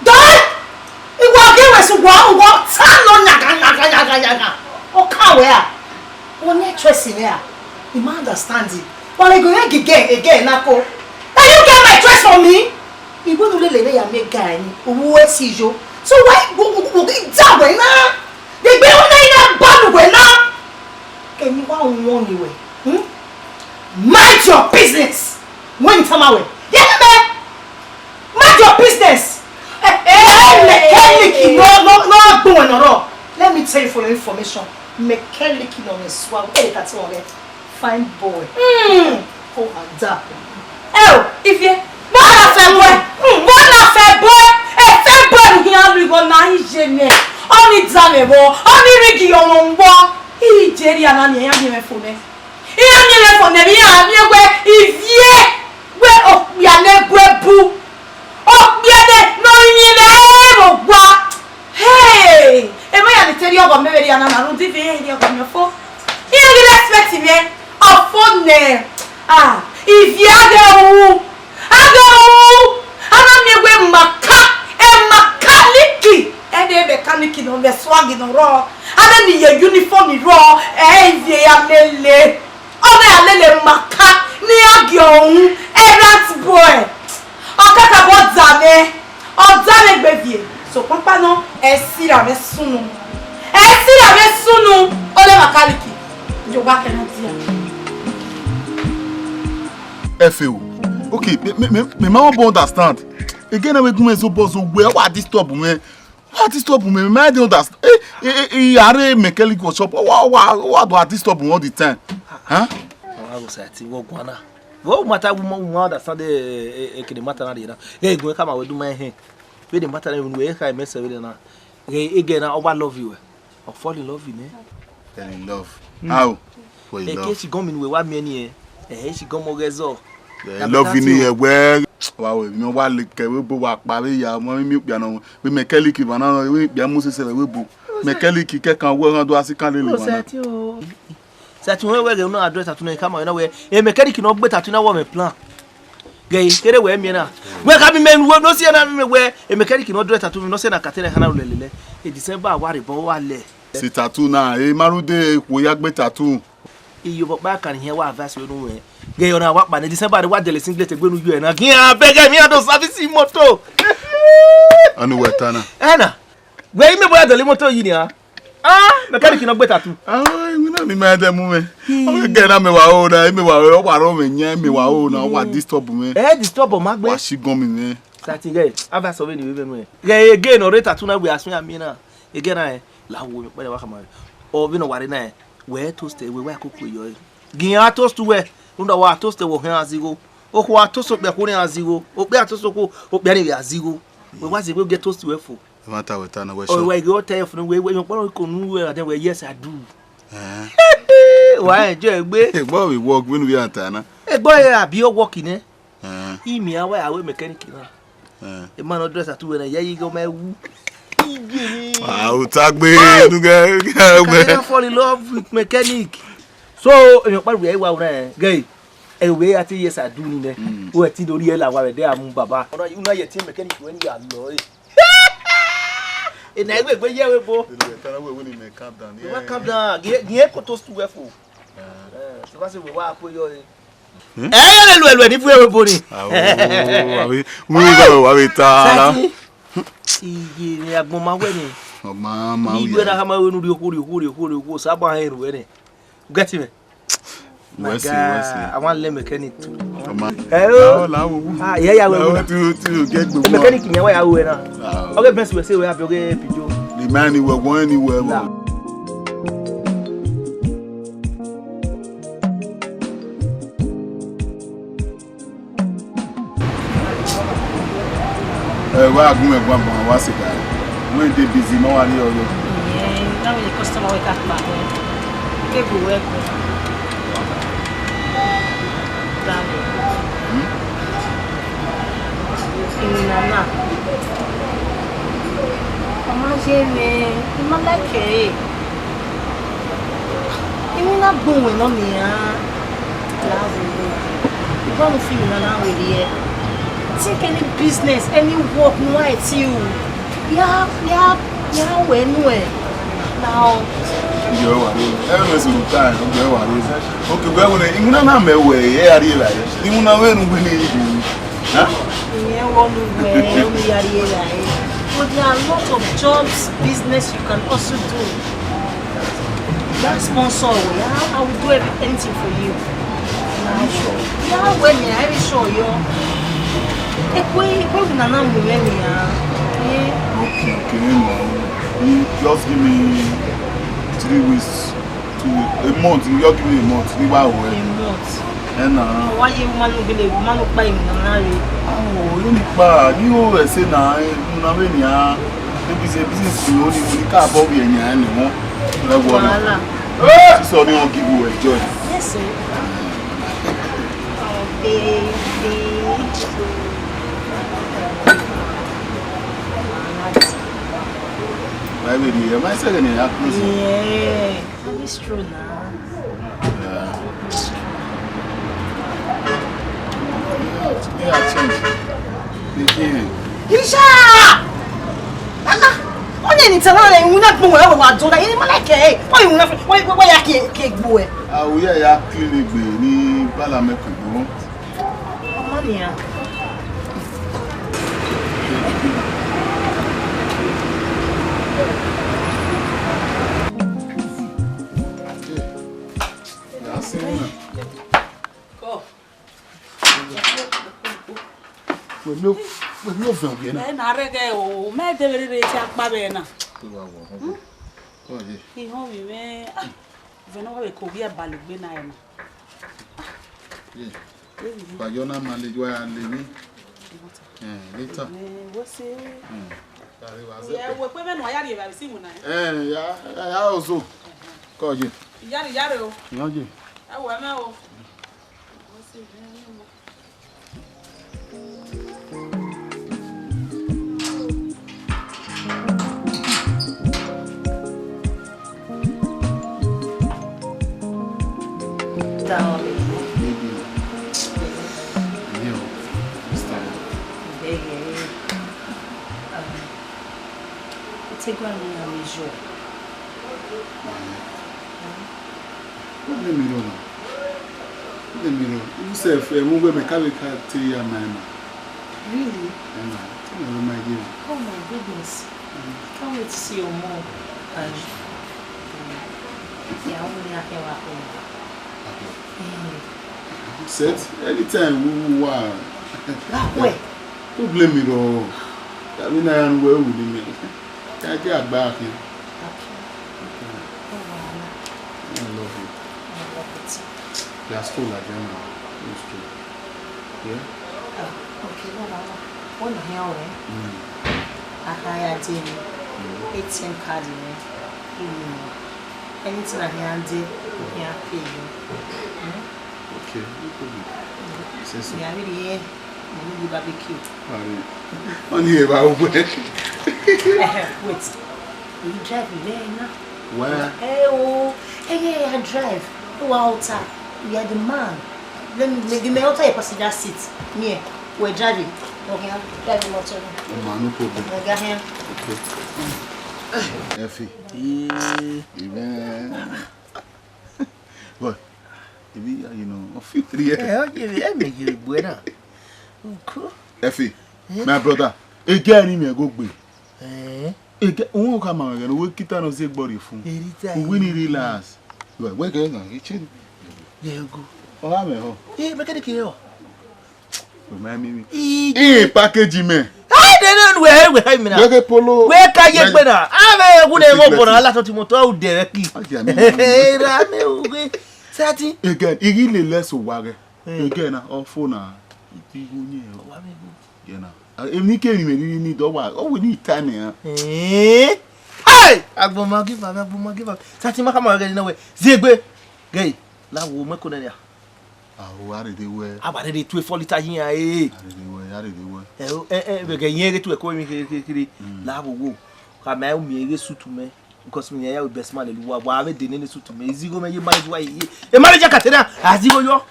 Dọe! Iwọ ghi wẹ sẹ uwa, uwa ta nọ yaga, yaga, yaga, yaga. Ọ kan wẹ a? Wẹ ne choice mwẹ a? I ma understand it. Wa lẹ ghe gige ege na ko. Can you get my choice for me? Iwẹ ne u lele vbe ya miẹn guy ni, u ru ẹse yo. So why wo, wo, wo, wo, da wẹ na? Degbe u na i na ba nu wẹ na. Kẹ ne I wa wọn ni wẹ. Hmm? Mind your business. Wẹ ne I tama wẹ. Ye mẹ. Mind your business. Eh, eh, mechanic no, no, no, agbọn wẹ nọ rọ. Let me tell you for your information. Mechanic nọ mwẹ sua, eh, ka ti wọn rẹ. Fine boy. Hmm. Go and da. Ẹ o, Ivie, vbọ na fẹ boy? Hmm, vbọ na fẹ boy? E fẹ boy ne u khian lu igho na i ye nẹ. Ọni da mwẹ vbọ, ọni rhie igi ọmọ vbọ. I je rhia na ni, iran miẹn mwẹ fo nẹ. Iran miẹn mwẹ fo nẹ, iran miẹn wẹ Ivie, wẹ okpia ne bu ebu. Okpia ne, ne ọ rinmwian mwẹ ẹre vbe owa. Hey! Emwa ya ni te rhie ọghọ mẹ vberriọ na, na rhunmwuda ivbi iran rhie ọghọ mẹ fo. Iran ghi respect mwẹ, ọ fo nẹ. Ah, Ivie, a ghẹ ru, a ghẹ ru. A na miẹn wẹ maka, e mechanic, ẹdẹ mechanic nọ vbe swag nọ rrọọ. A na ni ye uniform rrọọ, ẹ, Ivie ya lele. Ọ na ya lele maka ne iran gie ọhun, errand boy. Ọ kakabọ da mwẹ, ọ da mwẹ egbe Ivie. Sokpan ọkpa nọ, ẹ sirra mwẹ sunu. Ẹ sirra mwẹ sunu, ọ le mechanic. Owa kẹ ne ọ dia. Efe o. Okay, me, me, me, me ma understand. Again, na we gun me zobọ zo wẹ, wa disturb me. Wa disturb me, me ma dey understand. Eh, eh, eh, eh, are mechanic workshop. Wa, wa, wa do disturb me all the time. Huh? Wa go sa ti wo guana. Wo mata wo mo wa understand, eh, eh, eh, kede mata na ri na. Eh, gun ka ma we du ma he. We the mata na we ka me se we na. Eh, again, na, wa love you, eh. I fall in love with me. Fell in love. How? Fall in love. Eke si gọmi ne uwẹ wa miẹn ni, eh. Eh, si gọmi ọghe zọ. Eh, love ni ye wẹ. Wa we mi wa le ke we bo wa kpa vbe ya, mo mi okpia nọ. We mechanic ba na, we okpia mu sese we bo. Mechanic ke kan we han do asi kan lele wa na. Sẹtin wẹ wẹ ghe unu address tattoo na, ka ma na wẹ, e mechanic ne ọ gbe tattoo na wọ mwẹ plan. Ghe kere wẹ miẹn na. Wẹ ka mi mẹ wẹ no si na mi wẹ, e mechanic ne ọ address tattoo ne ọ si na ka te na khana lele. E December wa re bọ wa lẹ. Si tattoo na, e ma rhunmwuda okhuo ya gbe tattoo. Iyobọ kpa kan ihe wa advice wẹ nu wẹ. Ghe ọna wa kpa ne December wa dele singlet egbe nu yo na. Gian bẹgẹ mi a do service motor. Ọni wẹ ta na. Ẹ na. Wẹ ime bo ya dele motor yi nia. Ah, mechanic ne ọ gbe tattoo. Ah, iwinna ni ma dẹ mu mwẹ. Ọ ghe na mẹ wa ho na, mẹ wa ho, ọ wa rọ mwẹ yan, mẹ wa ho na, ọ wa disturb mwẹ. Eh, disturb ma gbe. Wa si gọmi mwẹ. Sẹtin ghe, ava sọ vbene I vbe nuẹn. Ghe again, ọ rre tattoo na wẹ asọn ya miẹn na. Again na, eh, la wo mi kpẹlẹ wa khama. Ọ vbene ọ wa rre na, eh, wẹ toast wẹ wa koko yọ. Gian toast wẹ, rhunmwuda wa toast wẹ ọ khian zigho. Okhuo a toast okpia, okhuo khian zigho. Okpia toast okhuo, okpia ni vbe a zigho. Wẹ wa zigho, get toast wẹ fo. Ẹmwata wẹ ta na, wẹ sure? Ọ wẹ ghe ọ ta ẹfun wẹ, wẹ yọn kpọlọ ko nu wẹ, and then wẹ, "Yes, I do." Eh. Wa enjoy egbe. Egbe ọ vbe work, vbene u ya ta na. Egbe ọ ya bi ọ work nẹ. Eh. Imi a wa ya wẹ mechanic na. Eh. Emwa ne ọ dress tattoo wẹ na, ya yi ghe ọ ma wu. Iye ni. Ah, u ta gbe, nu ghe, ghe, ghe. Can fall in love with mechanic. So, emwi ọkpa wẹ wa wẹ na, ghe. Ẹ wẹ ya te "Yes, I do" ni nẹ. Mm. Wẹ ti do rhie la wa vbe de a mu baba. Ọna, una ye te mechanic wẹ ni ya lọ, eh. Ena egbe egbe ye wẹ bo. Ele ta na wẹ wẹ ni mẹ calm down. Wẹ wa calm down. Gie, gie ko toast wẹ fo. Eh, so wa se wẹ wa ko yo, eh. Hmm? Eh, ye le lu ẹluẹ ni bu ẹwe bo ni. Ah, oh, wa vbe, wa vbe ta na. Sẹtin. Iye, agbọn ma wẹ ni. Ọ ma, ma. Ni wẹ na khama wẹ nu rhie okhuo, rhie okhuo, rhie okhuo, rhie okhuo, saba hẹ ru wẹ ni. Get him? Wẹ si, wẹ si. I wan learn mechanic too. Ọ ma. Hello. La, la, wo. Ah, yeah, yeah, we, we. Tu, tu, get gbogbo. Mechanic ni wa ya we na. Ah. Okay, best we say we have okay pijo. The man he will go anywhere. Nah. Ẹ wa gun ẹguan ban wa sika. Wẹ de busy ma wa ni ọyọ. Ìyẹn láwọn èèyàn customer wẹ̀ ká pa àwọn kébù wẹ̀ kù. Dànù. Hmm? Ìrìnà náà. Ọmọ ṣe mẹ, ìmọ̀ lẹ́kẹ̀ẹ́. Emwi na gbẹn wẹ nọ nian. La vbe wẹ, I gha mu film na na werriẹ. Think any business, any work ne uwa ti ru. Ya, ya, ya wẹ nuẹn. Na ọ. Ẹ wa re. Ẹ mẹ sunu time, ẹ wa re. Okay, wẹ wẹ, emwi na na mẹ wẹ, ẹ ya rhie la. Emwi na wẹ nu wẹ ni. Huh? Ìyẹn wọ nu wẹ, ọ ni ya rhie la. But there are a lot of jobs, business you can also do. That sponsor, yeah, I will do every, anything for you. Are you sure? Yeah, well, yeah, I'm sure you. Ekwe, ekwe na na mu me ni ya. Yeah. Okay, okay, no. You just give me three weeks, two weeks, a month. You just give me a month. Ni wa wẹ. A month. Ẹ na. Wa ye ma nu gele, ma nu kpa yin na na re. Awo, ye ni kpa, ni o ẹse na, na vbe ni a. Ebi se business ni o ni, ni ka bọ bi ẹyin a ni wọn. Ẹ wọ na. Wàhálà. Sísọ ni wọn give you a joy. Yes, sir. Oh, baby. Why we dey? Am I saying it? Yeah. That is true now. Yeah. Yeah, I change. Begin. Isha! Ah, ah. Ọ ni ẹni tẹ̀lé ọ̀rẹ́ ìwúná gbọ̀n wẹ̀ wà jọ náà, ẹni mọ́lá kẹ̀ ẹ́, wọ́n ìwúná fún, wọ́n, wọ́n, wọ́n ya kí, kí gbó ẹ̀. Ah, we ya clean egbe ni bala me kugbo. Ọmọ nìyà. Wẹ miẹn, wẹ miẹn ovẹn vbiẹ na. Ẹ na rẹgẹ o, mẹ de vbe rre te akpa vbe na. Wẹ wa wọ ọhọn. Ọ ye. Ihọn vbe mwẹ, ah, ovẹn ne ọ wa vbe ke ovbi ẹbalọ egbe na rẹ na. Ye. Bayo na ma le, wa ya le ni. Eh, later. Eh, what's it? Hmm. Yare wa zẹ. Ya, wẹ kpe vbe ne wa ya rri evba vbe si mu na. Eh, ya, ya, ya ozo. Kọ ye. Ya rri, ya rri o. Yan ye. Ẹ wẹ mẹ o. Baby. Yo, sister. Baby. Um, It's a grand unusual. Problem iro na. Problem iro. You sef, eh, mo gbe mechanical three year man. Really? Yeah, man. Tell me what my deal. Oh my goodness. I can't wait to see your mom. And, um, yeah, I only have her at home. Okay. Mm. Set anytime we, we want. That way. Problem iro. I mean, I am well with him. Ka ke agba khin. Okay. Okay. No wahala. I love you. I love you too. You are still like that now. You still. Yeah? Ah, okay, no wahala. When I hear, eh? Mm. I hire daily. Mm. A T M card, eh? Mm. Anything I hear, I do, I hear pay you. Mm? Okay, no problem. Say so. Yeah, really, yeah. Mo ní barbecue. Ààrẹ. Wọ́n ní ẹ̀bà ọgbẹ́. Wait. Will you drive me there now? Where? Eh, oh, eh, yeah, yeah, I drive. Oh, wow, sir. You are the man. Let me, let me enter your passenger seat. Me, eh, we're driving. Okay, I'm driving motor. Oh, man, no problem. Okay, here. Okay. Effie. Yeah. Amen. Boy, ebi ya, you know, ọ fi three years. Eh, ọ ye, ẹ mẹ ye egbe na. Uko. Effie, eh? My brother, ege ni mẹ go gbe. Eh? Ege, wọn ka ma gẹ no, we kita no ze gbọri fun. Erita. We ni relax. We, we ke na, ichi. Ye go. Ọ ha mẹ ho. Eh, mechanic ye ho. Remind me. Ii, package mẹ. Ai, de ne wẹ, wẹ ka imina. Wẹ ke polo. Wẹ ka ye gbe na. A vbe wu ne mo bona la to ti moto u de ki. Aja mi. Ra me u ge. Sati. Again, igi le less wa ge. Again na, ọ fo na. Igu ni. Wa me go. Yeah na. Emi ke ni me ni ni do wa. O we ni ta ni. Eh. Ai, agboma give am, agboma give am. Sati ma ka ma ge na we. Zegbe. Ge. La wo me ko ne ya. Aho, a rherhe wẹ. A wa rherhe tue four litre yi iran, eh. A rherhe wẹ, a rherhe wẹ. Ẹ, ẹ, ẹ, vbe ghe irẹn ghe tue ẹko emwi kherhe kherhe kherhe. Mm. La vbe wo. Ka ma u miẹn ghe suit mẹ. Because mi ya wẹ best man lele uwa, wa vbe de nene suit mẹ. Izigho mẹ ye marriage wa ye. E marriage Katrina, a zigho yọ.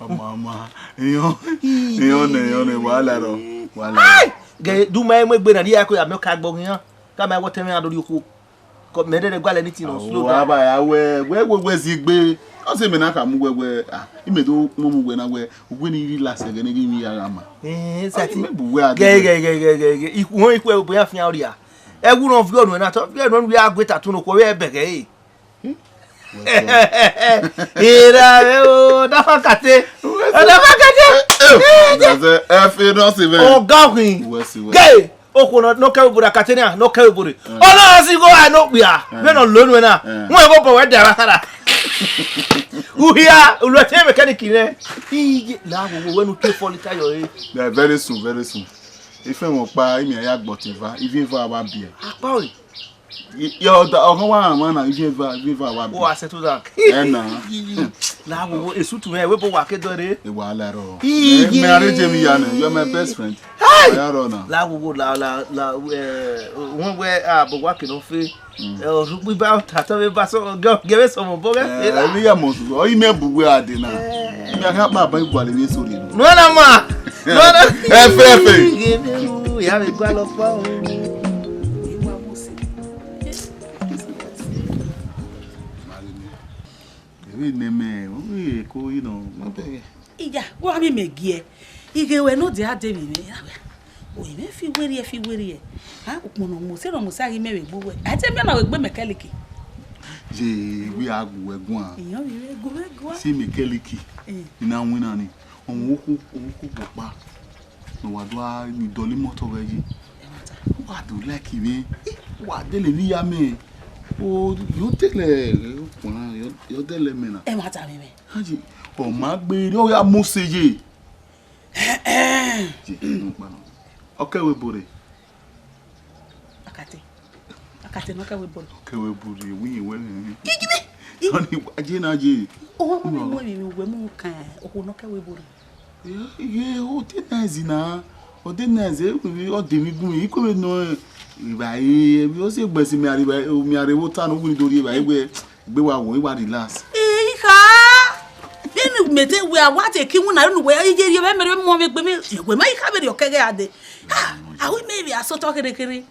Ọmọ, ọmọ. Iyan, iyan nẹ, iyan nẹ, wàhálà rọ. Wàhálà rọ. Ai! Ghe, du ma mu egbe na, rhie ko ya mẹ ka gbọ ghian. Ka ma wọ tẹmwẹ a do rhie okhuo. Kọ mẹ rẹrẹ gualọ anything on slow down. Aba ya wẹ, wẹ, wẹ, wẹ zigbe. Ọ sẹ mẹ na ka mu wẹ, wẹ, ah, imẹ do mu mu wẹ na wẹ, wẹ ni rhie la sẹ ghe ne ghi mi ya gha ma. Eh, sati. Mẹ bu wẹ a. Ghe, ghe, ghe, ghe, ghe, ghe. Ikhuo, ikhuo, bu ya fian oria. Ẹ wu nọ viọ nuẹ na, tọ viọ nuẹ ya gbe ta tun okhuo vbe ẹbẹghe, eh. Era vbe o, da fa kate. Da fa kate. Ẹ fi nọ si vẹ. Ọga ọkhin. Wẹ si wẹ. Ghe. Okhuo nọ, nọ kẹ vbe obọ rre, Katrina, nọ kẹ vbe obọ rre. Mm. Ọ na si igho ra ne okpia, mm, vbene ọ lo nuẹn na. Mm. Wọn ẹghẹ obọ wẹ dia vbe asara. Uhia, uluẹtẹ mechanic nẹ. Iye, la wo, wo, wẹ ne u tue four litre yọ re. Yeah, very soon, very soon. Ife wọn kpa, imi ya gbọtọ eva, ivi eva wa biẹ. Akpa oi. Yọ, ọghan wa rhan na, ivi eva, ivi eva wa biẹ. Wo a settle down. Ẹ na. La wo, wo, esutu mẹ, wẹ bo wa ke dọ re. E wàhálà rọ. Iye. Mẹ, mẹ arrange mi ya nẹ, you are my best friend. Hey! Wàhálà rọ na. La wo, wo, la, la, la, eh, wọn wẹ, ah, bọ wa ke nọ fe. Mm. Eh, ọrugbo iba, tatọ vbe ba sọ, gẹ, gẹ vbe sọ mọ bọ gẹ. Eh, ẹ vbe ya mọ su, ọ yi mẹ bu wẹ a de na. Eh. Mi a ka kpa ba igua le vbe sori. No na ma. No na. Efe, efe. Ghe vbe ru, ya vbe gua lọ kpa o. Emwi ne mẹ, ọ vbe ko yi nọ, ma bẹghe. Iya, wa mi mẹ giẹ. Ighe wẹ ne ọ dia de vbe mwẹ. Oi, mẹ fi werriẹ, fi werriẹ. Ha, ukpọn nọ mu, sẹ nọ mu sa ghi mẹ vbe gbe uwẹ. A te mẹ na vbe gbe mechanic. Ye, we a gu wẹ guan. Iyọn vbe gu wẹ guan. Si mechanic. Eh. I na winna ni. Ọmọ okhu, ọmọ okhu kpakpa. Ne wa do a ni dọlọ imọto ghẹ yi. Wa do like mwẹ. Wa dele vbe iya mẹ. O, yo dele okpọnna, yo, yo dele mẹ na. Ẹ ma ta mwẹ mẹ. Haji, ọ ma gbe erriọ, ọ ya mu ose ye. Ye, nukpa nọ. Ọ kẹ wẹ ebo rre. Akate. Akate ne ọ kẹ wẹ ebo rre. Ọ kẹ wẹ ebo rre, wẹ iyẹn wẹ rre. Gigi me. Ọni wa je na je. Owa ma mu emwi wẹ mu kan, okhuo ne ọ kẹ wẹ ebo rre. Iye, ọ de nice na, ọ de nice, ọ de mi gun, I kue vbe nọ evbare, ọ si egbe si mẹ a rre, mẹ a rre vbe ota ne u wini do rri evbare wẹ egbe wa wọ, I wa relax. Ehi kha, vbene mẹ te wẹ a wa te ki winna unu wẹ iye rhie vbe mẹ rre mu vbe egbe mẹ, wẹ ma I kha vberriọ kẹghẹ a dee. Ha, a ru mẹ vbe a sotọ kherhe kherhe.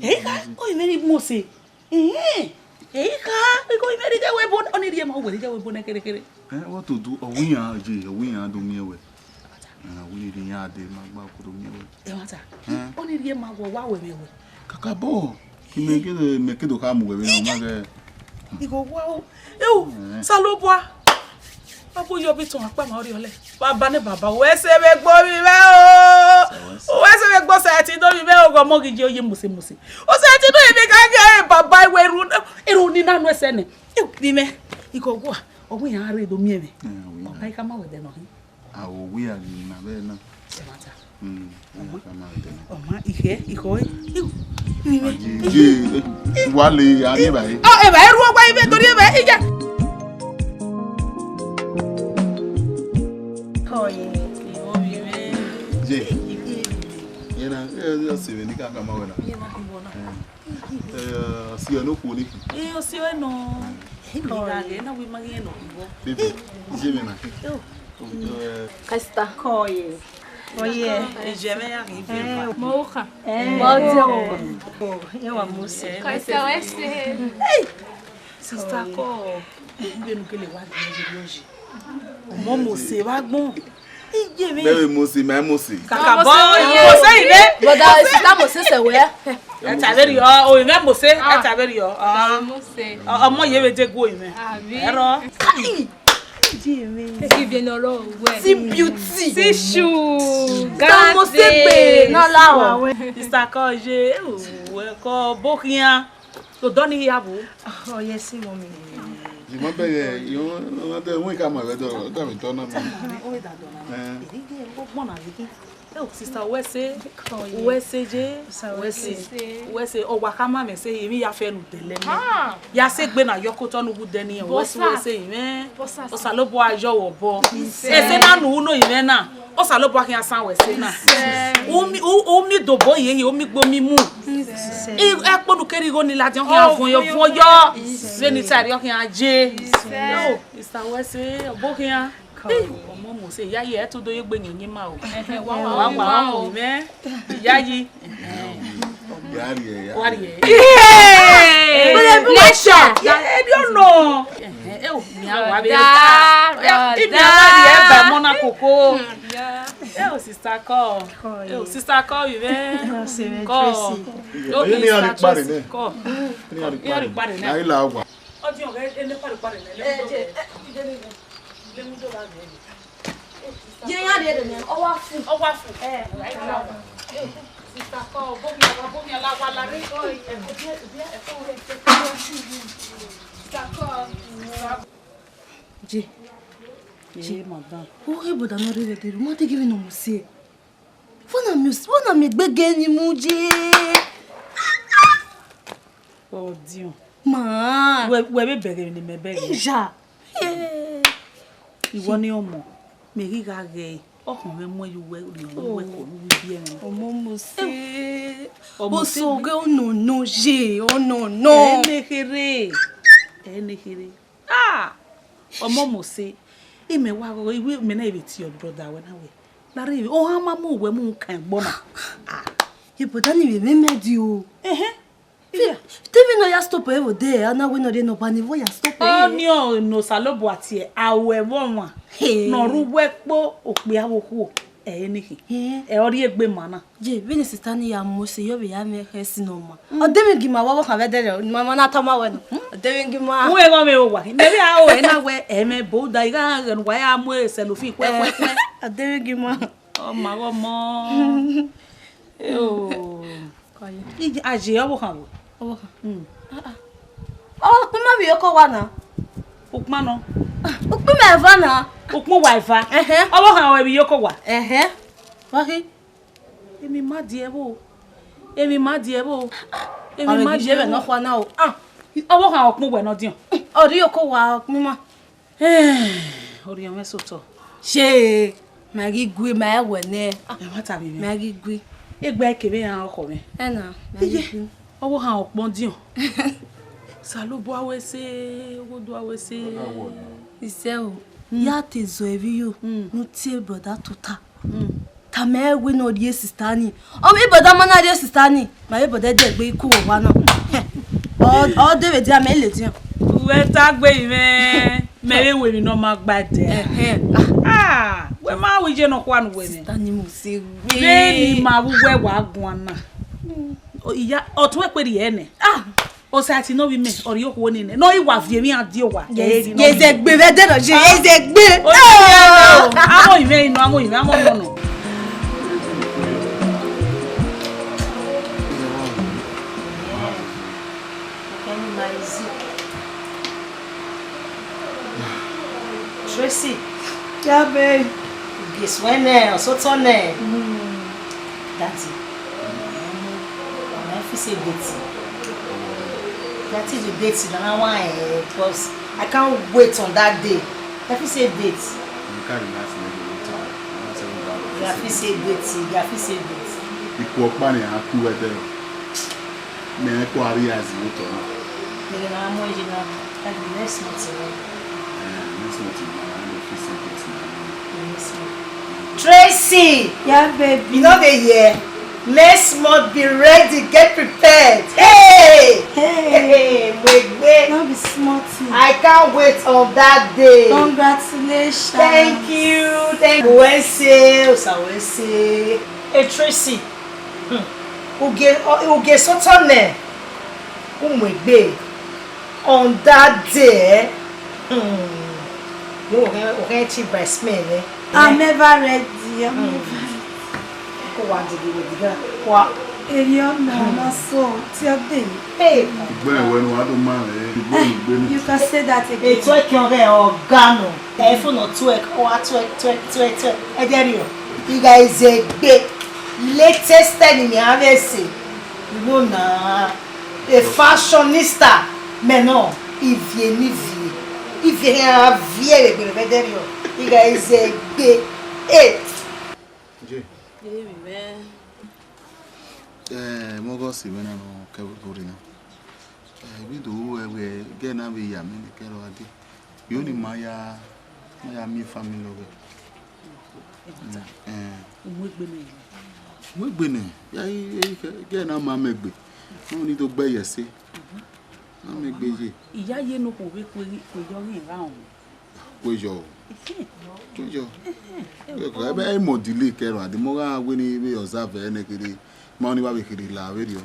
Ehi kha, ọ vbe rhie mu ose. Ehẹn, ehi kha, igho imẹ rhie ghẹ wẹ ebo, ọni rhie ma wẹ rhie ghẹ wẹ ebo nẹ kherhe kherhe. Eh, what to do? Ọ wẹ iran je, ọ wẹ iran do miẹn wẹ. Eh, ọ wẹ iran de ma gba ko do miẹn wẹ. Ẹ ma ta. Eh. Ọni rhie ma wẹ, wa wẹ mwẹ wẹ. Kakabọ, imẹ ke, imẹ ke do kha mu wẹ vbe nọ, ma ghẹ. Igho wa o. Ewu, eh. Osanobua. Ọ bu yọ vbe itan akpa ma ọ rhiọlẹ. Baba ne baba, wẹ sẹ vbe gbe ovbi mwẹ o. Wẹ sẹ vbe gbe osẹtin do ovbi mwẹ o, ọmọ ghi ye oye mose mose. Osẹtin do ovbi gha ghe baba, iwẹ eru, eru ni na nu ẹsẹ nẹ. Ewu, ovbi mwẹ, igho wa, ọ wẹ iran rre do miẹn mwẹ. Eh, ọ wẹ iran. Ọ ma I kha ma wẹ dẹ nọ hin. A, ọ wẹ iran ghi na vbe na. Ẹ ma ta. Mm, iran kha ma wẹ dẹ nọ. Ọ ma, I khẹ, I khọ, ewu, ovbi mwẹ. Aye, ye, wa le, a ni evbare. Ọ, evbare ru ọgua ivẹ, do rhie evbare, iya. Kọ ye. Ye. Ye na, eh, ọ sẹ vbene I ka kha ma wẹ na. Ye na, I wọ na. Eh. Eh, ọ si ọ ne okhuo ni. Eh, ọ si ọ nọ. Kọ ye. Ena wẹ ma ghi nọ. Baby, ye vbe na. Yo. Eh. Kẹsta. Kọ ye. Kọ ye. Ejẹ mwẹ ya ghi bi. Eh, mo kha. Eh. Mo de o. Ye wa mo se. Kẹsta wẹ se. Hey! Sister kọ, vbene u gele wa ghe ye rhie oyi. Ọmọ mose vbe agbọn. Iye mwẹ. Mẹ vbe mose, mẹ mose. Kakabọ, mose ivẹ. Brother, sister mose sẹ wẹ. Ẹ ta vberriọ, o ivẹ mose, ẹ ta vberriọ. Mose. Ọmọ ye vbe de gu ivẹ. Àmín. Ẹrọ. Kai. Iye mwẹ. Iye ne ọrọ wẹ. See beauty. See shoe. Sister mose gbe. Nọ la wa wẹ. Sister kọ ye, o, wẹ kọ bo khian. Odọ ni ya vbo? Ọ ye si, mommy. Ye ma bẹghe, ye ma de, wẹ ka ma vbe dọ, da vbe dọ na ma. Ọ vbe da dọ na ma. Eh. Eri ge, ọ gbọna vbe ge. Eh, sister, wẹ se, wẹ se je, wẹ se, wẹ se, ọ wa kha ma mẹ se, emwi ya fẹ nu dẹlẹ mẹ. Ah. Ya se gbe na yọ kotọ nu wu dẹ ni, wẹ se, wẹ se, imẹ. Osanobua yọ wẹ obọ. Ese na nu wu no imẹ na. Osanobua khian san wẹ se na. U mi, u, u mi dobo ye, u mi gbo mi mu. I, ẹkpo nu kere igho ni ladian khian vuọn yọ, vuọn yọ. Vbene I ta rriọ khian ye. Yo, isa wẹ se, ọbo khian. Ọmọ mose, ya ye, ẹ to do ye gbe yẹn yin ma o. Wa, wa, wa, wa, o, mẹ. Ya yi. Ya rrie, ya. Wa rrie. Hey! Blessing. Ẹ bi ọnọ. Eh, eh, o, mi a wa be. Brother, brother. Ibi a wa rrie ba mọ na koko. Eh, o sister call. Eh, o sister call you, man. Call. Okay, sister Tracy. Call. Ni a ri kpare nẹ. Na i la owa. Ọdiọn ghẹ ene kpare kpare nẹ. Eh, je, eh, ide ni. Ye ya rrie ẹdẹ nẹ, ọ wa fu. Ọ wa fu. Eh. Sister kọ, bomi ala, bomi ala, wa la rre. Sister kọ. Je. Je, madam. Oghe brother nọ rre vbe ẹdẹ, ma te giving no mose. Vbọ na miẹn, vbọ na miẹn egbe gẹ ni mu je. Ọdiọn. Ma. Wẹ, wẹ vbe bẹghe emwi ne imẹ bẹghe. Iya. Iwọ ni ọmọ, mẹ ghi gha ghẹ, ọkhọn mwẹ mu ẹre uwẹ, ne uwẹ ko ne uwẹ ibiẹ mwẹ. Ọmọ mose. Ọmọ mose. Oso ghe ọnọnọ ye, ọnọnọ. Ẹ ne kherhe. Ẹ ne kherhe. Ah! Ọmọ mose. Imẹ wa ghọghọ, iwe mẹ na vbe tie brother wẹ na wẹ. Na rre, ohan ma mu wẹ mu kan ẹgbọ na. Ah, e brother ni vbe mẹ mẹ di o. Ehẹn. Te vbe nọ ya stop ẹre vbe odẹ, a na wẹ ne ọ rre ne ọ ba ni vbe ya stop ẹre. Ọni ọ ne Osanobua tie, a ru ẹvbo ọmwa. He. Ne ọ ru uwu ẹkpo okpia vbe okhuo, ẹ i re nekhin. He. Ẹ ọ rrie egbe ma na. Je, vbene sister ni ya mu ose, yọ vbe ya mwẹ khẹ ẹse ne ọ ma. Mm. Ọ de mwẹ gie ima wa vbe ọkhan vbe ẹdẹrriọ, ma, ma na tama wẹ nọ. Mm. Ọ de mwẹ gie ima. Uwẹ ghe ọmwa owa, mẹ vbe a ru ẹre na wẹ, ẹ mwẹ bo da, I gha ghẹ ne uwa ya mu selfie kue, kue, kue. Ọ de mwẹ gie ima. Ọ ma ghe ọmọ. Eo. Kọye. Ije, a je ọvbokhan vbo? Ọvbokhan. Mm. Ah, ah. Ọ, ukpọn ima vbe iyeke owa na. Ukpọn nọ? Ah, ukpọn ima eva na. Ukpọn uwa eva? Ẹhẹn. Ọvbokhan ruẹ vbe iyeke owa? Ẹhẹn. Wa khin. Emwi ma die vbo? Emwi ma die vbo? Emwi ma die vbe nọ khua na o. Ah, ọvbokhan ukpọn uwẹ nọ diọn. Ọ rrie iyeke owa ukpọn ima. Eh, orhiọn mwẹ sotọ. Ṣe ma ghi gui, ma wẹ nẹ. Ẹmwata vbe mwẹ. Ma ghi gui. Egbe kevbe iran ọkhọ mwẹ. Ẹna, ma ghi Iye, gui. Ọvbokhan ukpọn diọn. Osanobua wẹ ẹse, oghodua wẹ ẹse. Isẹ o, ya te zọ evbiyo, Mm. ne u tie brother tota. Mm. Tama ẹre wẹ ne ọ rhie sister ni. Ọ vbe brother ma na rhie sister ni. Ma vbe brother ẹdẹ gbe iku owa nọ. Ọ, ọ de vbe dia mẹ ladian. Uwẹ ta gbe mwẹ, mẹ vbe wẹ emwi ne ọ ma gba ẹdẹ. Ẹhẹn. Ah, wẹ ma wẹ iye nọkhua ne uwẹ nẹ. Sister ni mu se gbe. Vbene ima vbe uwẹ wa guan na. Iya, ọtuẹn ekperi ẹnẹ. Ah, Osaiti ne ovbi mẹ, ọ rhie okhuo nene. Ne ọ i wa viọ emwi iran die owa. Yes, yes, egbe vbe ẹdẹ nọ, yes, egbe. Osaiti, amo ivẹ inọ, amo ivẹ, amo nọ nọ. Tracy. Yeah, babe. Guess when, eh, so turn, eh. Mm. Daddy. Ọmọ ẹ fi se date. That is the date na wa, eh, because I can't wait on that day. I fi se date. You can't relax, man. You can't. I want to tell you about it. You fi se date. You fi se date. Ikú ọkpa ni a kú ẹdẹ. Mẹ ẹ kọ a realize vbe otọ na. Nigga, na mo je na. Like the next month, you know. Eh, next month, you know, I don't feel so good now. Next month. Tracy! Yeah, baby. You know they hear. Next month, be ready, get prepared. Hey! Hey! Hey, Mwegbe. No be small thing. I can't wait on that day. Congratulations. Thank you. Thank you. Wense, Osa Wense. Hey, Tracy. Hmm. Ugie, o-, ugie sotọ nẹ, u mu egbe. On that day, eh? Hmm. Yo, okay, okay, chief by smell, eh? I'm never ready. I'm Hmm. never Ko wa digi we diga. Wa. Eriona, na so, till day. Hey. Igbe wẹ ne wa do ma rẹ, igbe igbe ni. You can say that again. Eto ẹkiọn ghẹ ọga nọ. Ẹ fo nọ twerk, wa twerk, twerk, twerk, twerk. Ẹ jẹ rriọ. Igha Izegbe, latest style ni a vbe se. You know na, a fashionista. Mẹ nọ, ivie ni ivie. Ivie hia viẹ vbe egbe vbe ẹdẹrriọ. Igha Izegbe. Eh. Je. Emwi mwẹ. Eh, mẹ ọgọ si mwẹ na nọ kẹ vbe rre na. Eh, I vbe do ru ẹvbo ẹgẹ na vbe ya mẹ ne kẹrọ a dee. Vbe ọni ma ya, ma ya miẹn family ọghẹ. Ẹmwata. Eh. U mu egbe nẹ. Mu egbe nẹ. Ya i, i, i, ẹgẹ na ma mẹ egbe. Ọni do gbe ye ẹse. Ma mẹ egbe ye. Iya ye ne okhuo vbe kue, kue yọ ghi ra ọmọ. Kue yọ. Kue yọ. Ebe ẹ mọ delay kẹrọ, a de mọ gha wẹ ne I vbe observe ẹnẹ kherhe, ma ọni wa vbe kherhe la vberriọ.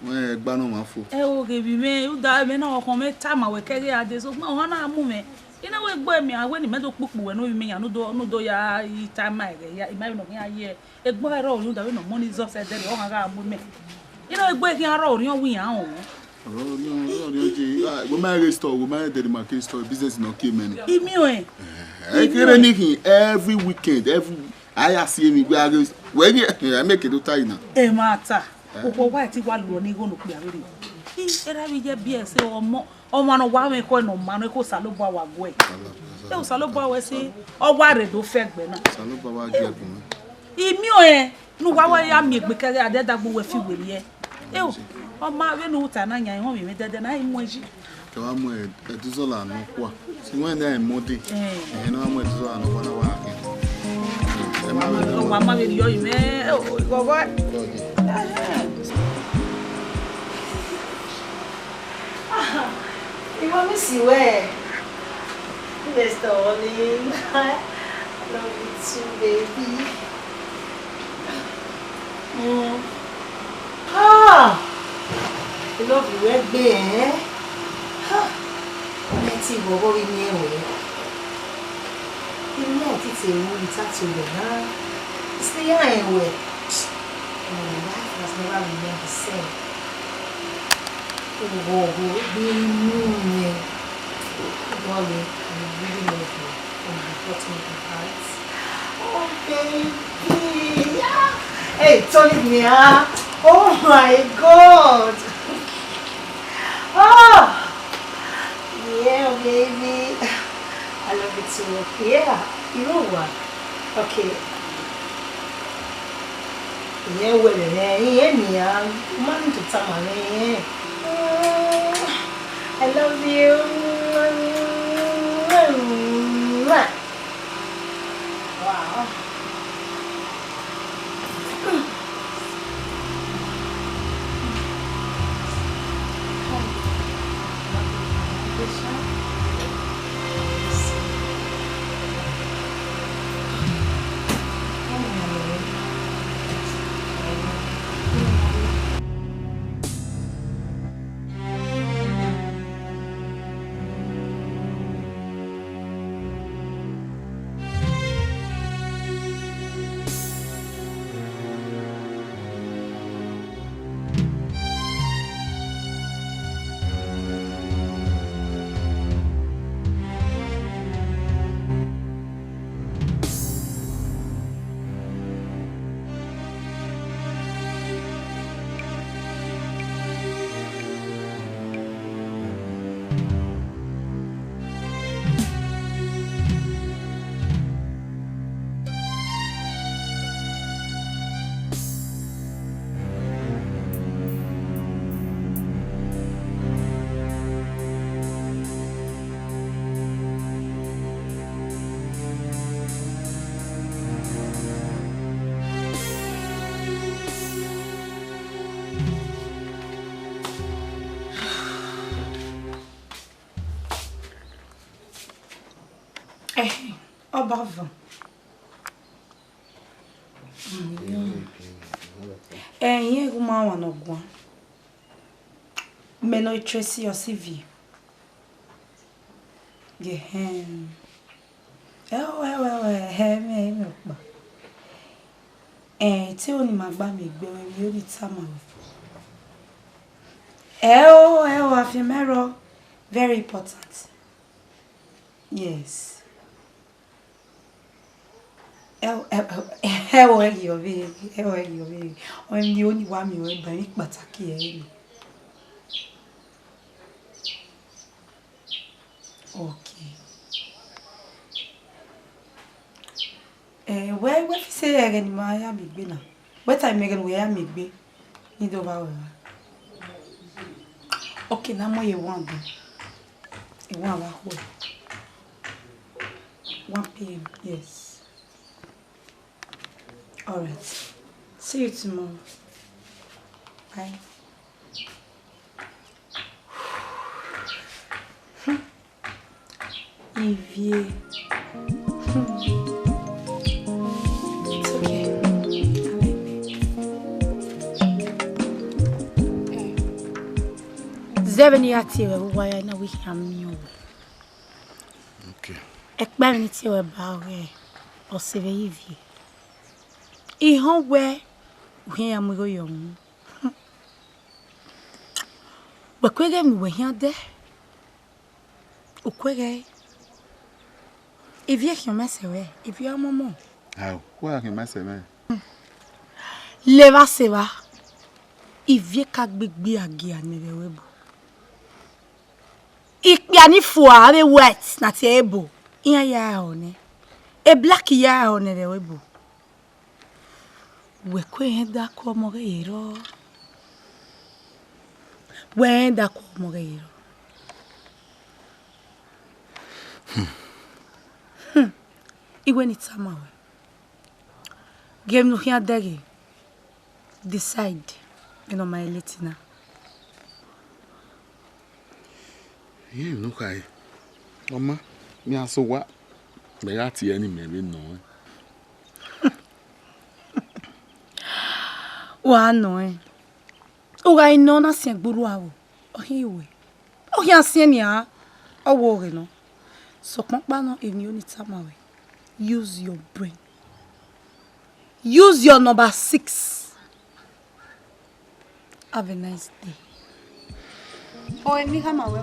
Wẹ gba nọ ma fo. Ẹ o, ghe vbe mwẹ, uda mwẹ na ọkhọn mwẹ tama wẹ kẹghe a dee, sokpan ọmwa na mu mwẹ. I na wẹ egbe mẹ, a wẹ ne imẹ do kpukpu wẹ ne ovbi mwẹ yan, ne u do, ne u do ya tama ẹghẹ ya, ima vbe nọ khian ye. Egbe ọre ọ rhunmwuda vbene ọmọ ni zọ sẹ ẹdẹrriọ, ọ gha gha mu mẹ. I na egbe khian rrọọ, orhiọn wẹ iran họn. Orhiọn, orhiọn je, ah, we ma ghe store, we ma dẹ ma ke store, business nọ kie mẹ ni. I miẹn ọẹn. Eh, I kere miẹn ọẹn. Ni khin every weekend, every, a ya si emwi gbe a ghe, wẹ ghe, eh, I make it to tie na. Ẹmwata, okhuo wa ti wa luọ ni igho ne okpia vberriọ. I, erha vbe iye biẹ ẹse ọmọ, ọmwa ne ọ wa mwẹ ekhọe ne ọ ma nọ, ekhọe Osanobua wa guẹ. Ẹ Osanobua wẹ si, ọ wa rre do fẹ egbe na. Osanobua wa gie ẹbun mwẹ. I miẹn ọẹn, ne uwa wẹ ya miẹn egbe kẹghe a dee dagbe uwẹ fi werriẹ. Eo, ọ ma vbene u ta na yan, ehọnmwẹ mwẹ dẹdẹ na i mu ẹn yi. Kẹ wa mu ẹduzọla nọkhua. Si wẹ ne a i mọ dee. Eh. Ẹhẹn, ne a mu ẹduzọla nọkhua na wa kẹ. Ẹ ma vbe Ọ wa ma vbe rriọ yi mwẹ. Eo, bọbọ. Kọ je. Ẹhẹn. Ah, I want to see where. Mister Olin, I love you too, baby. Mm. Ah, I love you, egbe, eh? Ah, ọmọ ẹtin vbe ọghọ ghi miẹn ruẹ. Imẹ titi ru without you na. See, I ain't well. My life has never remained the same. Oghọghọ vbe inu mwẹ. Oghọghọ, I really love you from the bottom of my heart. Oh, baby. Ah. Hey, Tony, yeah. Oh, my God. Oh, yeah, baby. I love you too. Yeah, you know what? Okay. Irẹn wẹ vbe mwẹ, irẹn nian, u ma need to tama mwẹ irẹn. Mm, I love you. Wow. Ẹhẹn, ọba van. Ẹhẹn, u ma wan ne ọ guan. Mẹ ne ọ i Tracy Ọsivie. Ẹhẹn. Ẹo, ẹo, ẹo, ẹhẹn, ẹmwẹ, ẹmwẹ ọkpa. Ẹn, te ro ne ima gba miẹn egbe, ẹmwẹ vbene I tama ruẹ. Ẹo, ẹo, afianma ẹrọ, very important. Yes. Ẹo, ẹo, ẹo, ẹo, ẹghiọ vbe, ẹo, ẹghiọ vbe. Ọni, ọni wa miẹn ruẹ ba emwi kpataki ẹre nọ. Okay. Eh, wẹ, wẹ fi se ẹghẹ ne ima ya miẹn egbe na. Wẹ tama mẹ ẹghẹ ne uwẹ ya miẹn egbe. Ne I do vba ruẹ ra. Okay, na mọ ye one do. One vba khuẹ. One p.m., yes. All right. See you tomorrow. Bye. Ivie. It's okay. I like it. Zẹ vbene I ya tie ruẹ vbe uwa ya na, wẹ I khian miẹn uwẹ. Okay. Ẹkpa emwi ne I tie ruẹ ba ọghe ọse vbe Ivie. I họn wẹ u khian ya mu igho yọ unu. Wẹ ku ẹghẹ emwi ne uwẹ khian dẹ. U ku ẹghẹ. Ivie khian ma sẹ ruẹ, Ivie ọmọmọ. Ao, wẹ a khian ma sẹ mwẹ. Levba sẹ evba, Ivie ka gbe egbe agia nẹ vbe ẹvbo ebo. Ikpia ni fua avbe white na tie ẹre ebo, iran ya ẹre họ nẹ. E black ya ẹre họ nẹ vbe ẹvbo ebo. Wẹ ku ẹghẹ da ku ọmọ ghe ye rrọọ. Wẹ ẹghẹ da ku ọmọ ghe ye rrọọ. Hmm. Iwẹ ne I tama ruẹ. Gie emwi ne u khian dẹghe, decide vbene ọ ma leti na. Irẹn emwi ne u khare, ọ ma, mẹ a sẹ owa, mẹ gha tie ẹre ne imẹ vbe nọ ẹn. Wa nọ ẹn. U gha nọ na siẹn gbe orhu aro, ọ khian i wẹ. Ọ khian siẹn nian, ọ wo ghe nọ. Sokpan ọkpa nọ, emwi ne I tama ruẹ, use your brain. Use your number six. Have a nice day. Oi, ne I khama wẹ o.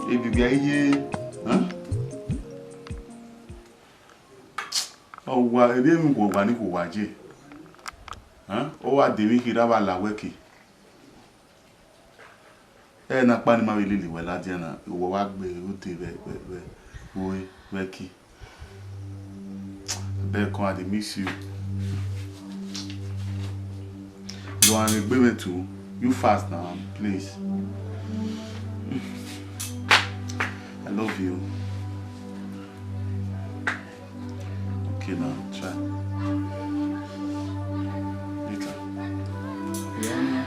Ebibi a ye, huh? Ọ wa, erriọ emwi uwa ni khuwa ye. Huh? Ọ wa de emwi kherha vbe la wẹ ke. Ẹ na kpa ne ima vbe lele wẹ ladian na, wẹ wa gbe ode vbe, vbe, vbe, vbe, vbe ki. Beckham, I dey miss you. You are a great man too. You fast now, please. I love you. Okay, now, try. Later. Yeah.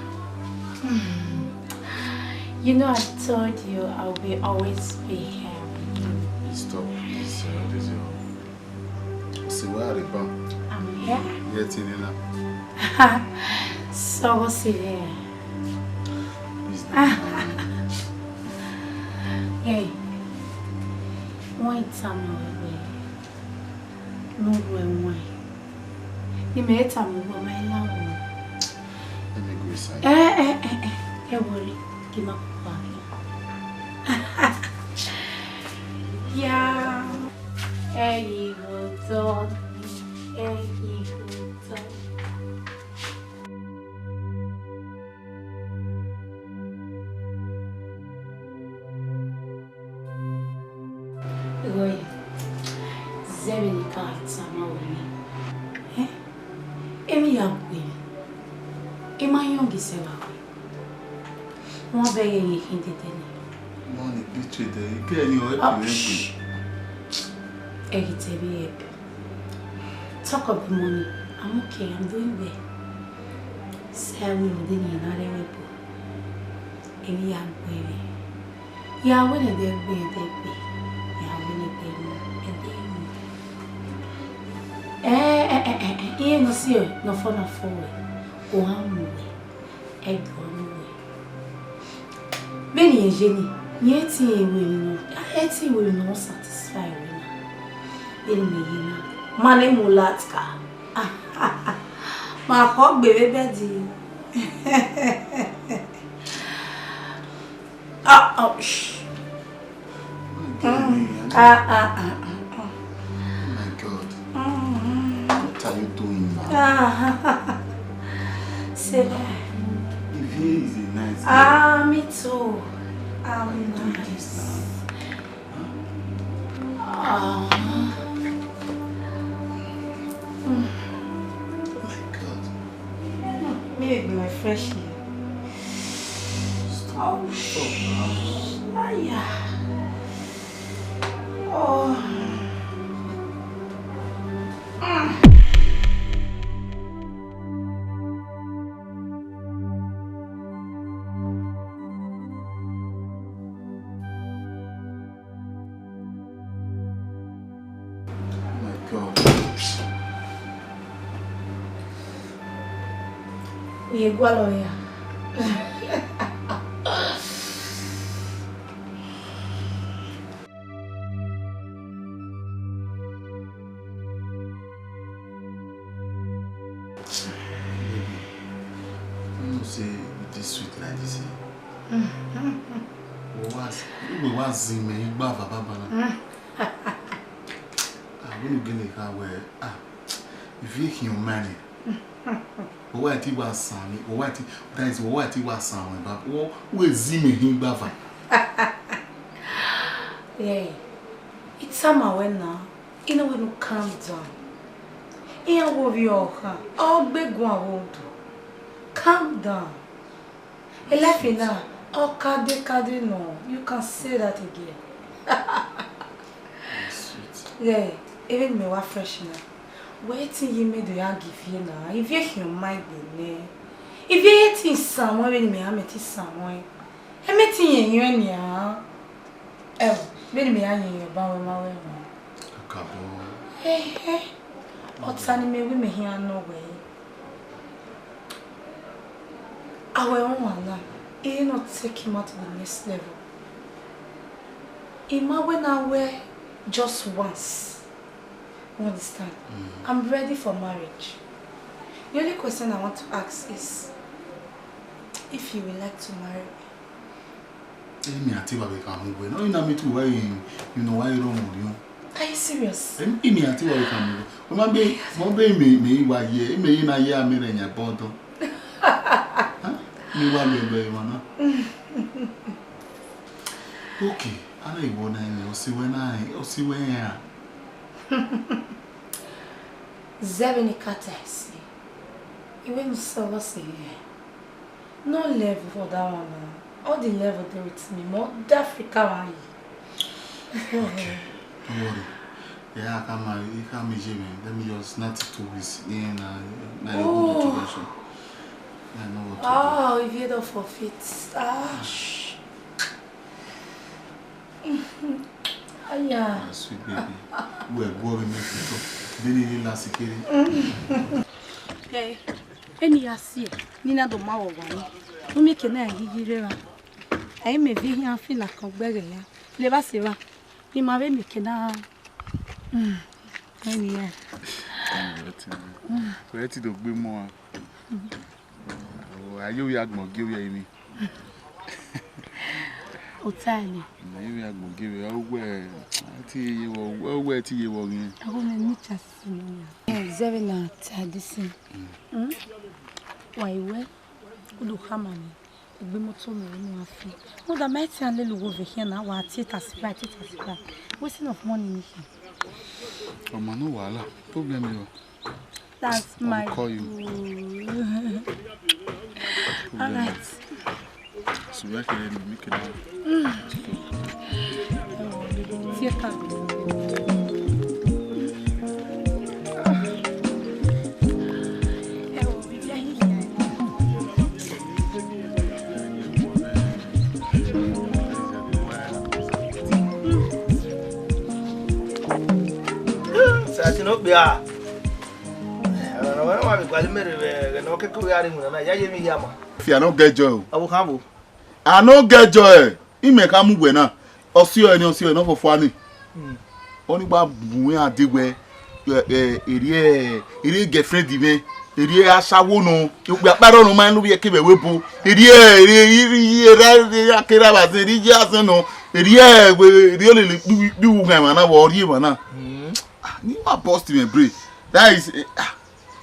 You know, I told you I will always be here with you. Please stop. Please, uh, this is your... See where I dey come. I'm here. Yeah, Tinina. So what's it here? Please, now. Hey, one time, no, no, no. Ni mẹ tama uwẹ ma i la uwẹ. Let me go inside. Eh, eh, eh, eh. Ẹ wọle, kí n ma kó pa kí. Ya. Ẹ yi vbe otọ, ẹ yi vbe otọ. Igho, zẹ vbene I ka tama ruẹ nẹ. Eh? Emwi ya gue mwẹ. I ma yọn ghi sẹ vbe ruẹ. Wẹ bẹghe emwi khin dede nẹ. Money, picture de, I ke ni ọ, ẹ pie mwẹ gbe. Ẹ ghi te vbe help. Talk of the money, I'm okay, I'm doing well. Sẹ vbe rhunmwuda ne I na rre ẹvbo, emwi ya gue mwẹ. Ya wẹ ne ẹdẹ gbe, ẹdẹ gbe. Ya wẹ ne ẹdẹ mu, ẹdẹ mu. Ẹ, ẹ, ẹ, ẹ, ẹ, iye ne ọ si ne ọ fọ na fọ ruẹ, ọ gha mu ruẹ, ẹdẹ ọ mu ruẹ. Vbene irẹn ye ni, irẹn te irẹn ru emwi nọ, ẹ te ru emwi ne ọ satisfy ruẹ na. Vbene imẹ ye na, ma ne mu latka. Ma khọ gbe vbe bed. Ah, oh, shh. Mm. Ah, ah, ah, ah, ah. Oh my God. Mm. What are you doing now? Ah, say that. Ivie is a nice girl. Ah, me too. Ah, don't do this now. Huh? Ah. Mm. Oh my God. Me, I go refresh you. Stop. Oh, stop now. Aya. Oh. Mm. Oh my God. Uye gualọ ya. Baby, you know say this sweet like this, eh? Wẹ wa, wẹ wa zin mẹ igba vaba bana. Ah, wẹ nu gele kha wẹ, ah, ivie khian ma nẹ. Wẹ wa ti wa san ni, wẹ wa ti, that is, wẹ wa ti wa san wẹ ba, wẹ, wẹ zin mẹ hin igba va. Yeah, I tama wẹ na, I na wẹ nu calm down. Iran wo vbiẹ ọkhan, ọ gbe guan vbe odu. Calm down. Life na, ọ kade kade nọ, you can say that again. Sweet. Yeah, even me wa fresh na. Wẹ te ye mẹ do ya gi ivie na, ivie khian ma egbe nẹ. Ivie ye te san wọn, vbene mẹ ya mẹ te san wọn. Ẹ mẹ te yẹn yẹn nian. Ẹ, vbene mẹ ya yẹn yẹn ba wẹ ma wẹ wọn. Kakabọ. Ehe. Ọta ne mẹ wi mẹ khian nọ wẹ. Our own one now, he not take him out to the next level. He might win away just once. You understand? I'm ready for marriage. The only question I want to ask is if you would like to marry me. Emi ati wa vbe kha mu wẹ na, ina mi tu wa yi, you know, wa yi rọ mu riọn. Are you serious? Em, imi ati wa vbe kha mu wẹ. Ọ ma be, ma be mi, mi wa ye, mi na ye a mi rẹ nya bọdọ. Huh? Mi wa lele emwa na. Okay, ana iwọ na emi, ọ si wẹ na, ọ si wẹ ya. Zẹvbe ne I ka ta ẹse, I wẹ ne u sẹ ọvbọsẹ hẹ. No level for that one now. All the level dey with me, mẹ ọ da Africa wa yi. Okay, don't worry. Yeah, I can marry, I can marry Jimmy. Let me just not two weeks. Yeah, na, na a good introduction. I know what to do. Oh, if you don't forfeit. Ah, shh. Aya. My sweet baby. Wẹ guọ vbe mẹ fitọ. Vbene I rre last kere. Ẹ, eni ya si ẹ, ne I na do ma vbe ọwa ni. U miẹn eke na ghi yi rre ra? Ẹ i mẹ viọ ehian fi na kan ọgbẹghẹ ya. Levba sẹ evba. I ma vbe miẹn eke na. Eni ya. Wẹ ti do gbe mọ a. A ye ovbi agbọn gie ovbi ẹrinmwi. Ota ẹre. A ye ovbi agbọn gie ovbi, ọ wẹ, a ti ye vbọ, ọ wẹ ti ye vbọ ghian. Ẹghẹ ne mi cha sisi nọ ya. Ẹ, zẹvbe na ta disi. Mm. Wa i wẹ, u do khama mwẹ, egbe imoto mwẹ ne u gha fi. Rhunmwuda ma i tian lele uwu ovbe khian na, wa tie taxi ride, tie taxi ride. Wasting of money ni khin. Ọma no wahala, problem yọ. That's my boo. I will call you. All right. So we can make it now. Take care. Sir, I no be ah. Ọmwa ne ọ wa vbe gualọ imẹ rre vbe ẹghẹ ne ọ keke gha rre iwinna na, ya ye emwi hia ma. If I no get joy o. Ọvbokhan vbo? I no get joy. Imẹ kha mu wẹ na. Ọ si ọre ni, ọ si ọre ne ọ fọfua ni. Ọ ni gba bu iran dee wẹ, ẹ, ẹ, erriẹ, erriẹ girlfriend mwẹ, erriẹ ashawo nọ, okpia kpa rrọọ ne ọ ma rẹn ne ovbi ẹre kevbe ẹvbo ebo, erriẹ, erriẹ, erriẹ, erriẹ, erriẹ, akere avbe azẹn, erriẹ iye azẹn nọ, erriẹ, erriẹ olele kpiwu, kpiwu ghan emwa na, vbe ọ rrie emwa na. Ah, ne I wa burst mwẹ brain. That is, eh, ah,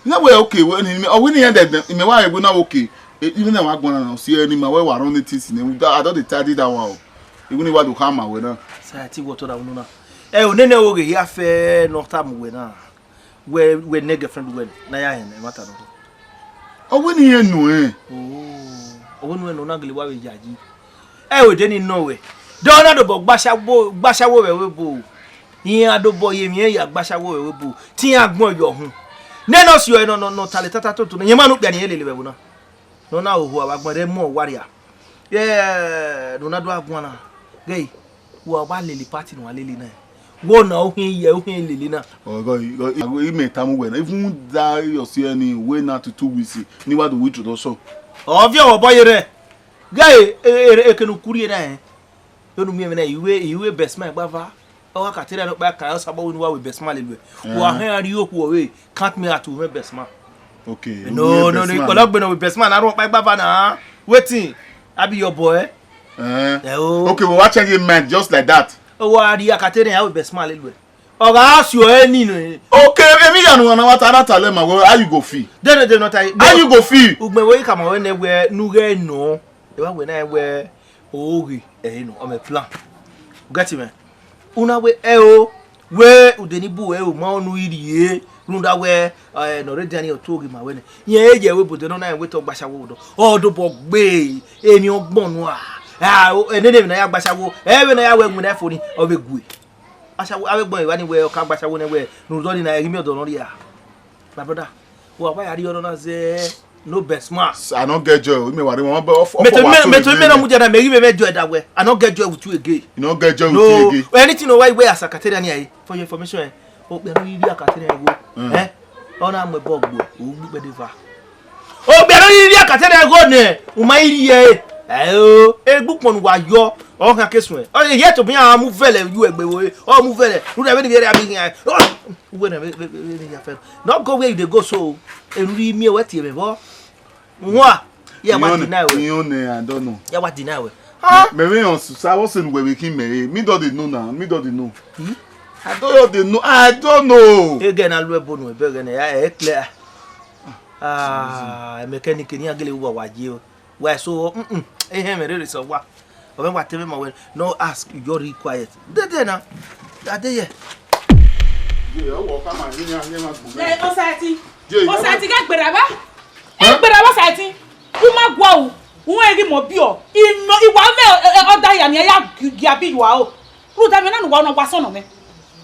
ne wẹ okay, wẹ ni, ọ wẹ ne iran dẹdẹ, imẹ wa rẹn wẹ na okay. Eh, even na wa guan na, si ẹre ni ma wẹ wa run ni tisi nẹ, I don dey tidy that one o. Even if I do khama wẹ na. Sa ti wọ tọ da unu na. Ẹ, o nene wo ghe hia fẹ ne ọ tama uwẹ na. Wẹ, wẹ ne girlfriend wẹ na ya hẹn ẹmwata nọ. Ọ wẹ ne iran nọ ẹ. Oh, ọ wẹ ne iran nọ na gele wa vbe yayi. Ẹ, o de ni nọ wẹ. De ọ na dobọ gbashawo, gbashawo vbe ẹvbo ebo. Iran dobọ ye emwi ya gbashawo vbe ẹvbo ebo. Te iran agbọn yọ hun. Nene ọ si ọre nọ, nọ, nọ tale tata toto na. Iran ma ne okpia ne iran lele vbe ẹvbo na. Ne ọ na hoho avbe agbọn rre mu ọwarria. Ẹ, ne ọ na do a guan na. Ghe, wa wa lele party ne uwa lele na. Wẹ ọna, u khian ye, u khian lele na. Ọgọ, ọgọ, imẹ tama uwẹ na, even that your C N E, wẹ na to two weeks, ne I wa do introduction. Ọ viọ obọ ye rẹ. Ghe, e, e, e, eke ne u ku rrie na, eh. Vbene u miẹn mwẹ na, I ru, I ru best man ẹgbava. Ọ gha ka te erha nọkpa ka Osabọhọ ne uwa ru best man lele uẹ. Wa hẹn a rhie okhuo vbe count me out, u mwẹ best man. Okay. No, no, no, ikpọlọ gbe nọ vbe best man na rhọkpa ẹgbava na. Wetin? A be your boy. Eh. Ẹ o. Okay, we wa change your mind just like that. Ọ wa rhie a ka te erha ya ru best man lele uẹ. Ọ gha si ọre ni nọ. Okay, emwi ya nu na wa ta na ta lẹ ma, well, how you go feel? Dene, dene, ọ ta. How you go feel? Ugbẹn vbe ọ ghi khama ruẹ nẹ wẹ ne u ghẹ nọ. Evba wẹ na wẹ oghe ẹre nọ, ọ mwẹ plan. U get me? Una wẹ ẹ o, wẹ ude ni bu ẹ o, ma ọnu i rhie, rhunmwuda wẹ, ẹ, ne ọ rre dian ni ọ tu oghe ma wẹ nẹ. Rẹn e ye ẹvbo ebo de nọ na, wẹ te ọ gbashawo dọ. Ọ dobọ gbe emwi ọgbọn nua. A, o, ẹ nene emwi ne a ya gbashawo, ẹ vbe ne a ya wẹ winna fo ni, ọ vbe gue. Ashawo, avbe ẹgbọn evba ni wẹ ọ ka gbashawo nẹ wẹ, ne u dọ ni na, ẹ ghi miẹn ọdọ ne ọ rhia. My brother, wa wa ya rhie ọnọ na zẹ no best man. I no get joy. Imẹ wa rre wọn, but of, of, me to, me to, me no mudia na, me ghi vbe mẹ joy da wẹ. I no get joy with you again. You no get joy with you again. No, anything no why we as a Kateria ni aye, for your information, eh. O pe no yi a Kateria wo. Eh? Ọ na mu ẹbọ gbo, o gbe de va. Ogbẹnẹ ni rhie akate na gho nẹ, u ma i rhie ẹre. Ẹo, egbe ukpọn ne uwa yọ, ọ khian ke suẹn. Ọ ye tobọ iran mu vẹlẹ yu egbe vbe, ọ mu vẹlẹ. Rhunmwuda vbene ivbi ẹre a bi khian. Uwẹ nẹ, vbe, vbe, vbe, vbe ya fẹ. No go where you dey go so. Enu rhie miẹn wẹ tie mwẹ vbọ. Wan, ya wa deny wẹ. Iyan nẹ, I don't know. Ya wa deny wẹ. Mẹ vbe rẹn Osusa, vbọ sẹ ne uwẹ vbe khin mẹ re? Me don dey know na, me don dey know. Hmm? I don dey know, I don't know. Ẹghẹ na lu ẹbo nuẹn, ẹghẹ na, ya, ẹ clear. Ah, mechanic ni a gele wa wa ye o. Why so? Mm-mm. Ehẹn, mẹ rere sẹ owa. Ọ mwẹ wa te mwẹ ma wẹ, no ask, you just real quiet. Dede na. Adeye. Ye, ọ wọ ka ma, iyan, iyan ma gbọn. Eh, Osaẹtin. Ye, Osaẹtin, ghẹ gberra ba. Ẹ gberra ba Osaẹtin. U ma gua u. U ẹghi mọ biọ. Imọ, iwa mẹ, eh, eh, ọda ya ni ya gi abi yua o. Rhunmwuda vbe na ne uwa nọ, wa sọnnọ mwẹ.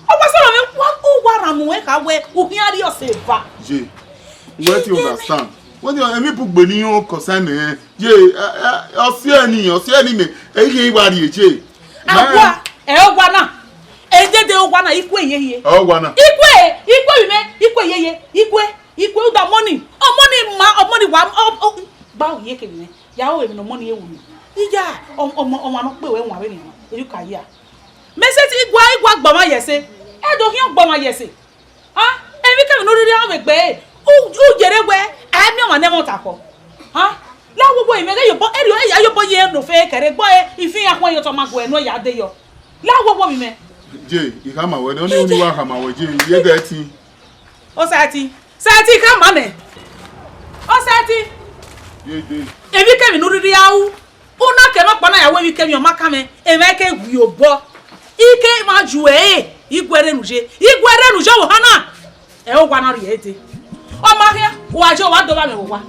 Ọ wa sọnnọ mwẹ, wa, u wa rhan unu ẹn kha wẹ u khian rhie ọse eva. Ye, wetin you understand? Wetin you, emwi bugbe ne iran concern mẹ? Ye, eh, eh, ọsiẹ ni, ọsiẹ ni mẹ, ẹ i khian wa rhie ye. Awa, ẹ owa na. Edede owa na, ikue yeye. Owa na. Ikue, ikue vbe mẹ, ikue yeye, ikue, ikue, uda money. Ọ money ma, ọ money wa, ọ, ọ, ba u ye kevbe mẹ. Ya ro emwi ne ọ money ye wu mẹ. Iya, ọ, ọmọ, ọmwa ne ọ kpe wẹ wan vbenian, erriọ ka ya. Mẹ sẹtin, igua, igua gbọmwa ye ẹse. Ẹ do khian gbọmwa ye ẹse. Ha? Emwikemwi ne u rhirhi vbe gbe ẹre, u, u yerre wẹ, a i miẹn ọmwa ne ẹmwẹ ọta khọ. Ha? La wowo imẹ, ghẹ yobọ, erriọ, ya yobọ ye ne ofe kẹrẹ, egbe ọre, ifi iran khuan ye otọ ma guẹ ne ọ ya de yọ. La wowo imẹ. Je, I khama wẹ, ne ọni, ọni wa khama wẹ, je, ye gẹ ẹtin. Osaẹtin, Osaẹtin, I khama nẹ. Osaẹtin. Ye de. Emwikemwi ne u rhirhi a ru. U na kẹ nọkpa na ya wẹ emwikemwi ọ ma kan mwẹ, emwa i ke wi obọ. I ke ma ju ẹre, I guẹ rre enu ye, I guẹ rre enu ye vbe ohan na. Ẹ owa na rhie ẹre dee. Ọ ma khian, wa je, wa do vba mwẹ vbe owa.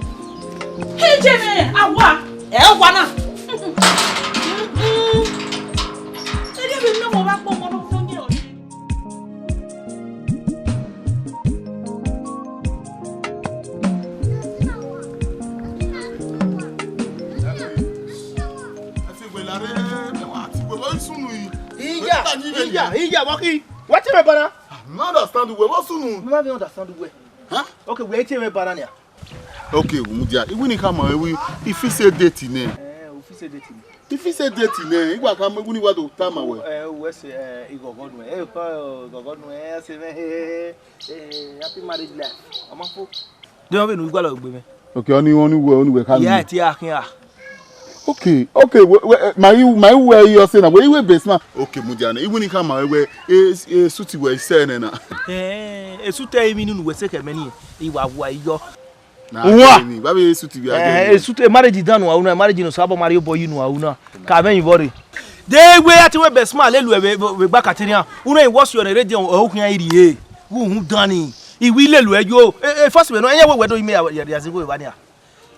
He je mwẹ awa, ẹ owa na. Erriọ vbe miẹn ọmọ vbe akpọ ọmọ ne ọ fo ye ọre. Iya, iya, iya, wa ki, wa tie mwẹ ba na. I no understand uwẹ, vbọ sunu? Ma vbe understand uwẹ. Huh? Okay, wẹ tie mwẹ ba na nia. Okay, mudia. Iwinna khama wẹ, I fit say date nẹ. Eh, u fit say date nẹ. I fit say date nẹ. I wa khama, iwinna wa do tama wẹ. Eh, uwẹ sẹ, eh, ighọghọ nuẹn. Eh, ighọghọ nuẹn, eh, sẹ mwẹ, eh, eh, eh, happy marriage life. Ọ ma fo. De ọ vbene u gualọ gbe mwẹ? Okay, ọni, ọni wẹ, ọni wẹ khama. Iya, ẹ tie akhin a. Okay, okay, wẹ, wẹ, eh, ma i, ma i wẹ i ọse na, wẹ i wẹ best man. Okay, mudia nẹ. Iwinna khama wẹ, e, e suit wẹ i sẹ nẹ na. Eh, e suit ẹre emwi ne unu wẹ sẹ khẹ mẹ ni, I wa wa yọ. Na, uwa. Wa be suit vbe a. Eh, e suit, e marriage dan unu a ru na, e marriage ne Osanobua ma rhie obọ yi unu a ru na. Ka mwẹ yin vbọ rre. De wẹ a te wẹ best man lele uẹ vbe, vbe, vbe gba Kateria. Unu i wọ si ọnrẹn rre diẹ, ọ khian i rhie. Wu uhunmwu dan ni. I wi lele uẹ yo. E, e first wẹ nọ, ẹyẹn wẹ wẹ do ime ya, ya, ya zẹ wẹ evba nia.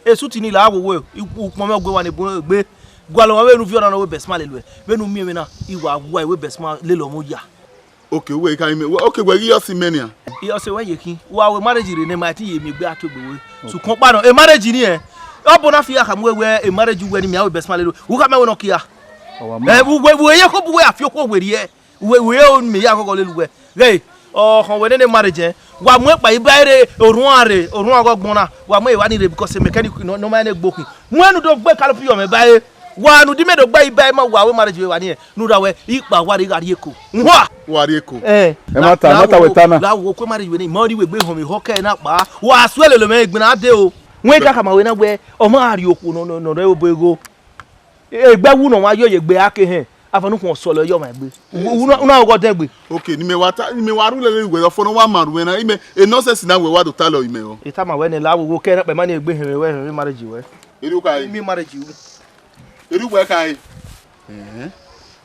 E suit ni la wo wẹ, ukpọn mwẹ gue wa ne bu egbe. Gualọ ọmwa vbene u viọ na nọ wẹ best man lele uẹ. Vbene u miẹn mwẹ na, I wa wa wẹ best man lele ọmwa oya. Okay, uwẹ i khama mẹ. Wẹ, okay, wẹ ghi ọse imẹ nian. I ọse wẹ ye khin. Wa wẹ marriage rre ne ma ti ye miẹn egbe a tuegbe wẹ. Sokpan ọkpa nọ, e marriage ni ẹ. Ọ bọ na fi ya khama wẹ, wẹ e marriage wẹ ne mẹ a wẹ best man lele. U khama wẹ nọ kia. Ọ wa ma. Ẹ, wẹ, wẹ, wẹ ye ko bu wẹ a fi okhuo werriẹ. Wẹ, wẹ o mẹ ya ghọghọ lele uwẹ. Ghẹ, ọ khọn wẹ nene marriage ẹ. Wa mu ekpa iba rre, orhuan rre, orhuan ọghe ọgbọn na. Wa mu evba ni rre because mechanic nọ, nọ ma ne gbe okhin. Mu ẹnu do gbe Calpio mẹ ba ẹre. Wa nu di mẹ do gbe iba ma wa wẹ marriage vbe evba ni ẹ. Nu ra wẹ, ikpa wa rre gha rrie eko. Uhua! Wa rrie eko. Eh. Ẹ ma ta, ẹ ma ta wẹ ta na. La wo kwe marriage vbe ni, ma ọni wẹ gbe họn mẹ họ kẹ na kpa. Wa suẹ lele mẹ egbẹn na de o. Wẹ ka khama wẹ na wẹ, ọ ma rrie okhuo nọ, nọ, nọ rẹ obọ egho. Egbe wu ne ọmwa yo ye egbe a ke hẹn, avan ukhun ọsọlọ ye ọmwa egbe. Una, una ọgọ dẹn egbe. Okay, ne imẹ wa ta, ne imẹ wa ru lele wẹ, ọfọ ne wa ma ru wẹ na, imẹ, e nonsense na wẹ wa do ta lọ imẹ o. I tama wẹ nẹ la wo wo kẹ na kpẹ ma ni egbe hẹn wẹ, hẹn marriage wẹ. Eru ka e? Mi marriage ru. Eru wẹ ka e? Ẹhẹn.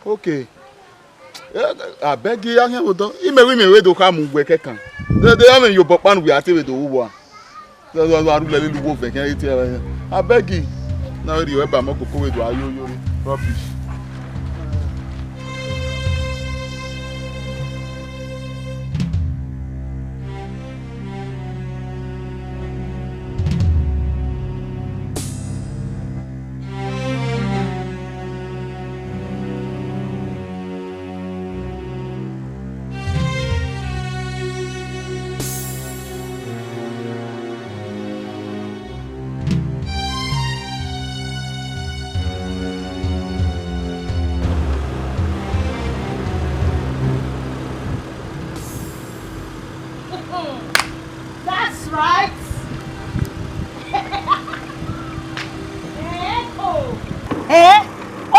Okay. Eh, abeg, ya khian vbe odọ. Imẹ vbe imẹ vbe do kha mu uwẹ kẹkan. De, de, ọ mwẹ iyobọ ọkpa ne uwẹ a te vbe do ru uwa. Wa, wa, wa ru lele uwu ovẹn khian, e te ẹre. Abeg, na vbe rhie ba mẹ koko vbe do a yo yo re. Rubbish.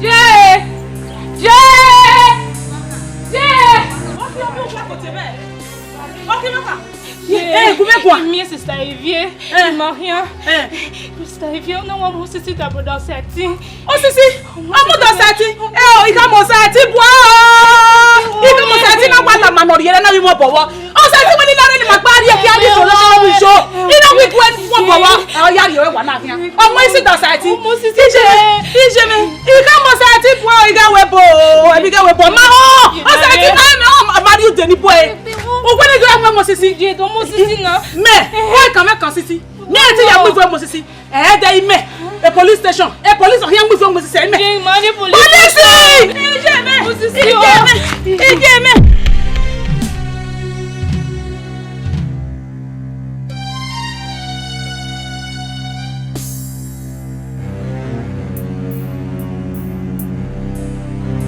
Ye! Ye! Ye! Ye! Eh, gu mwẹ guan. Miẹn sister Ivie, Eh. ima khian. Eh. Sister Ivie, ọ na wa mu Osisi da brother Osẹtin. Osisi, ọ mu da Osẹtin. Eh, ọ, I gha mu Osẹtin bua. I gha mu Osẹtin na wa la ma nọ rhie na ghi mu obọ vbọ. Osẹtin wẹ ne I na rre ne ima gba rrie khian ni so na mu iso. I na wi gue mu obọ vbọ. Eh, ọ ya rhie wa na khian. Ọ mu Osisi da Osẹtin. Ọ mu Osisi. Ije, ije mẹ. I gha mu Osẹtin bua, I gha wẹ bo. Emwi gha wẹ bo. Ma ho. Osẹtin na mẹ, ọ ma rrie ude ni bue. Uwẹ ne gha mu Osisi. Ye do mu Osisi na. Mẹ, wẹ kan mẹ kan Osisi. Mẹ ti ya mu ive mu Osisi. Ẹ dẹ imẹ. E police station. E police ọhian mu ive mu Osisi imẹ. Ye ma ye police. Police! Ije mẹ. Osisi Ije o. Mẹ. Ije mẹ.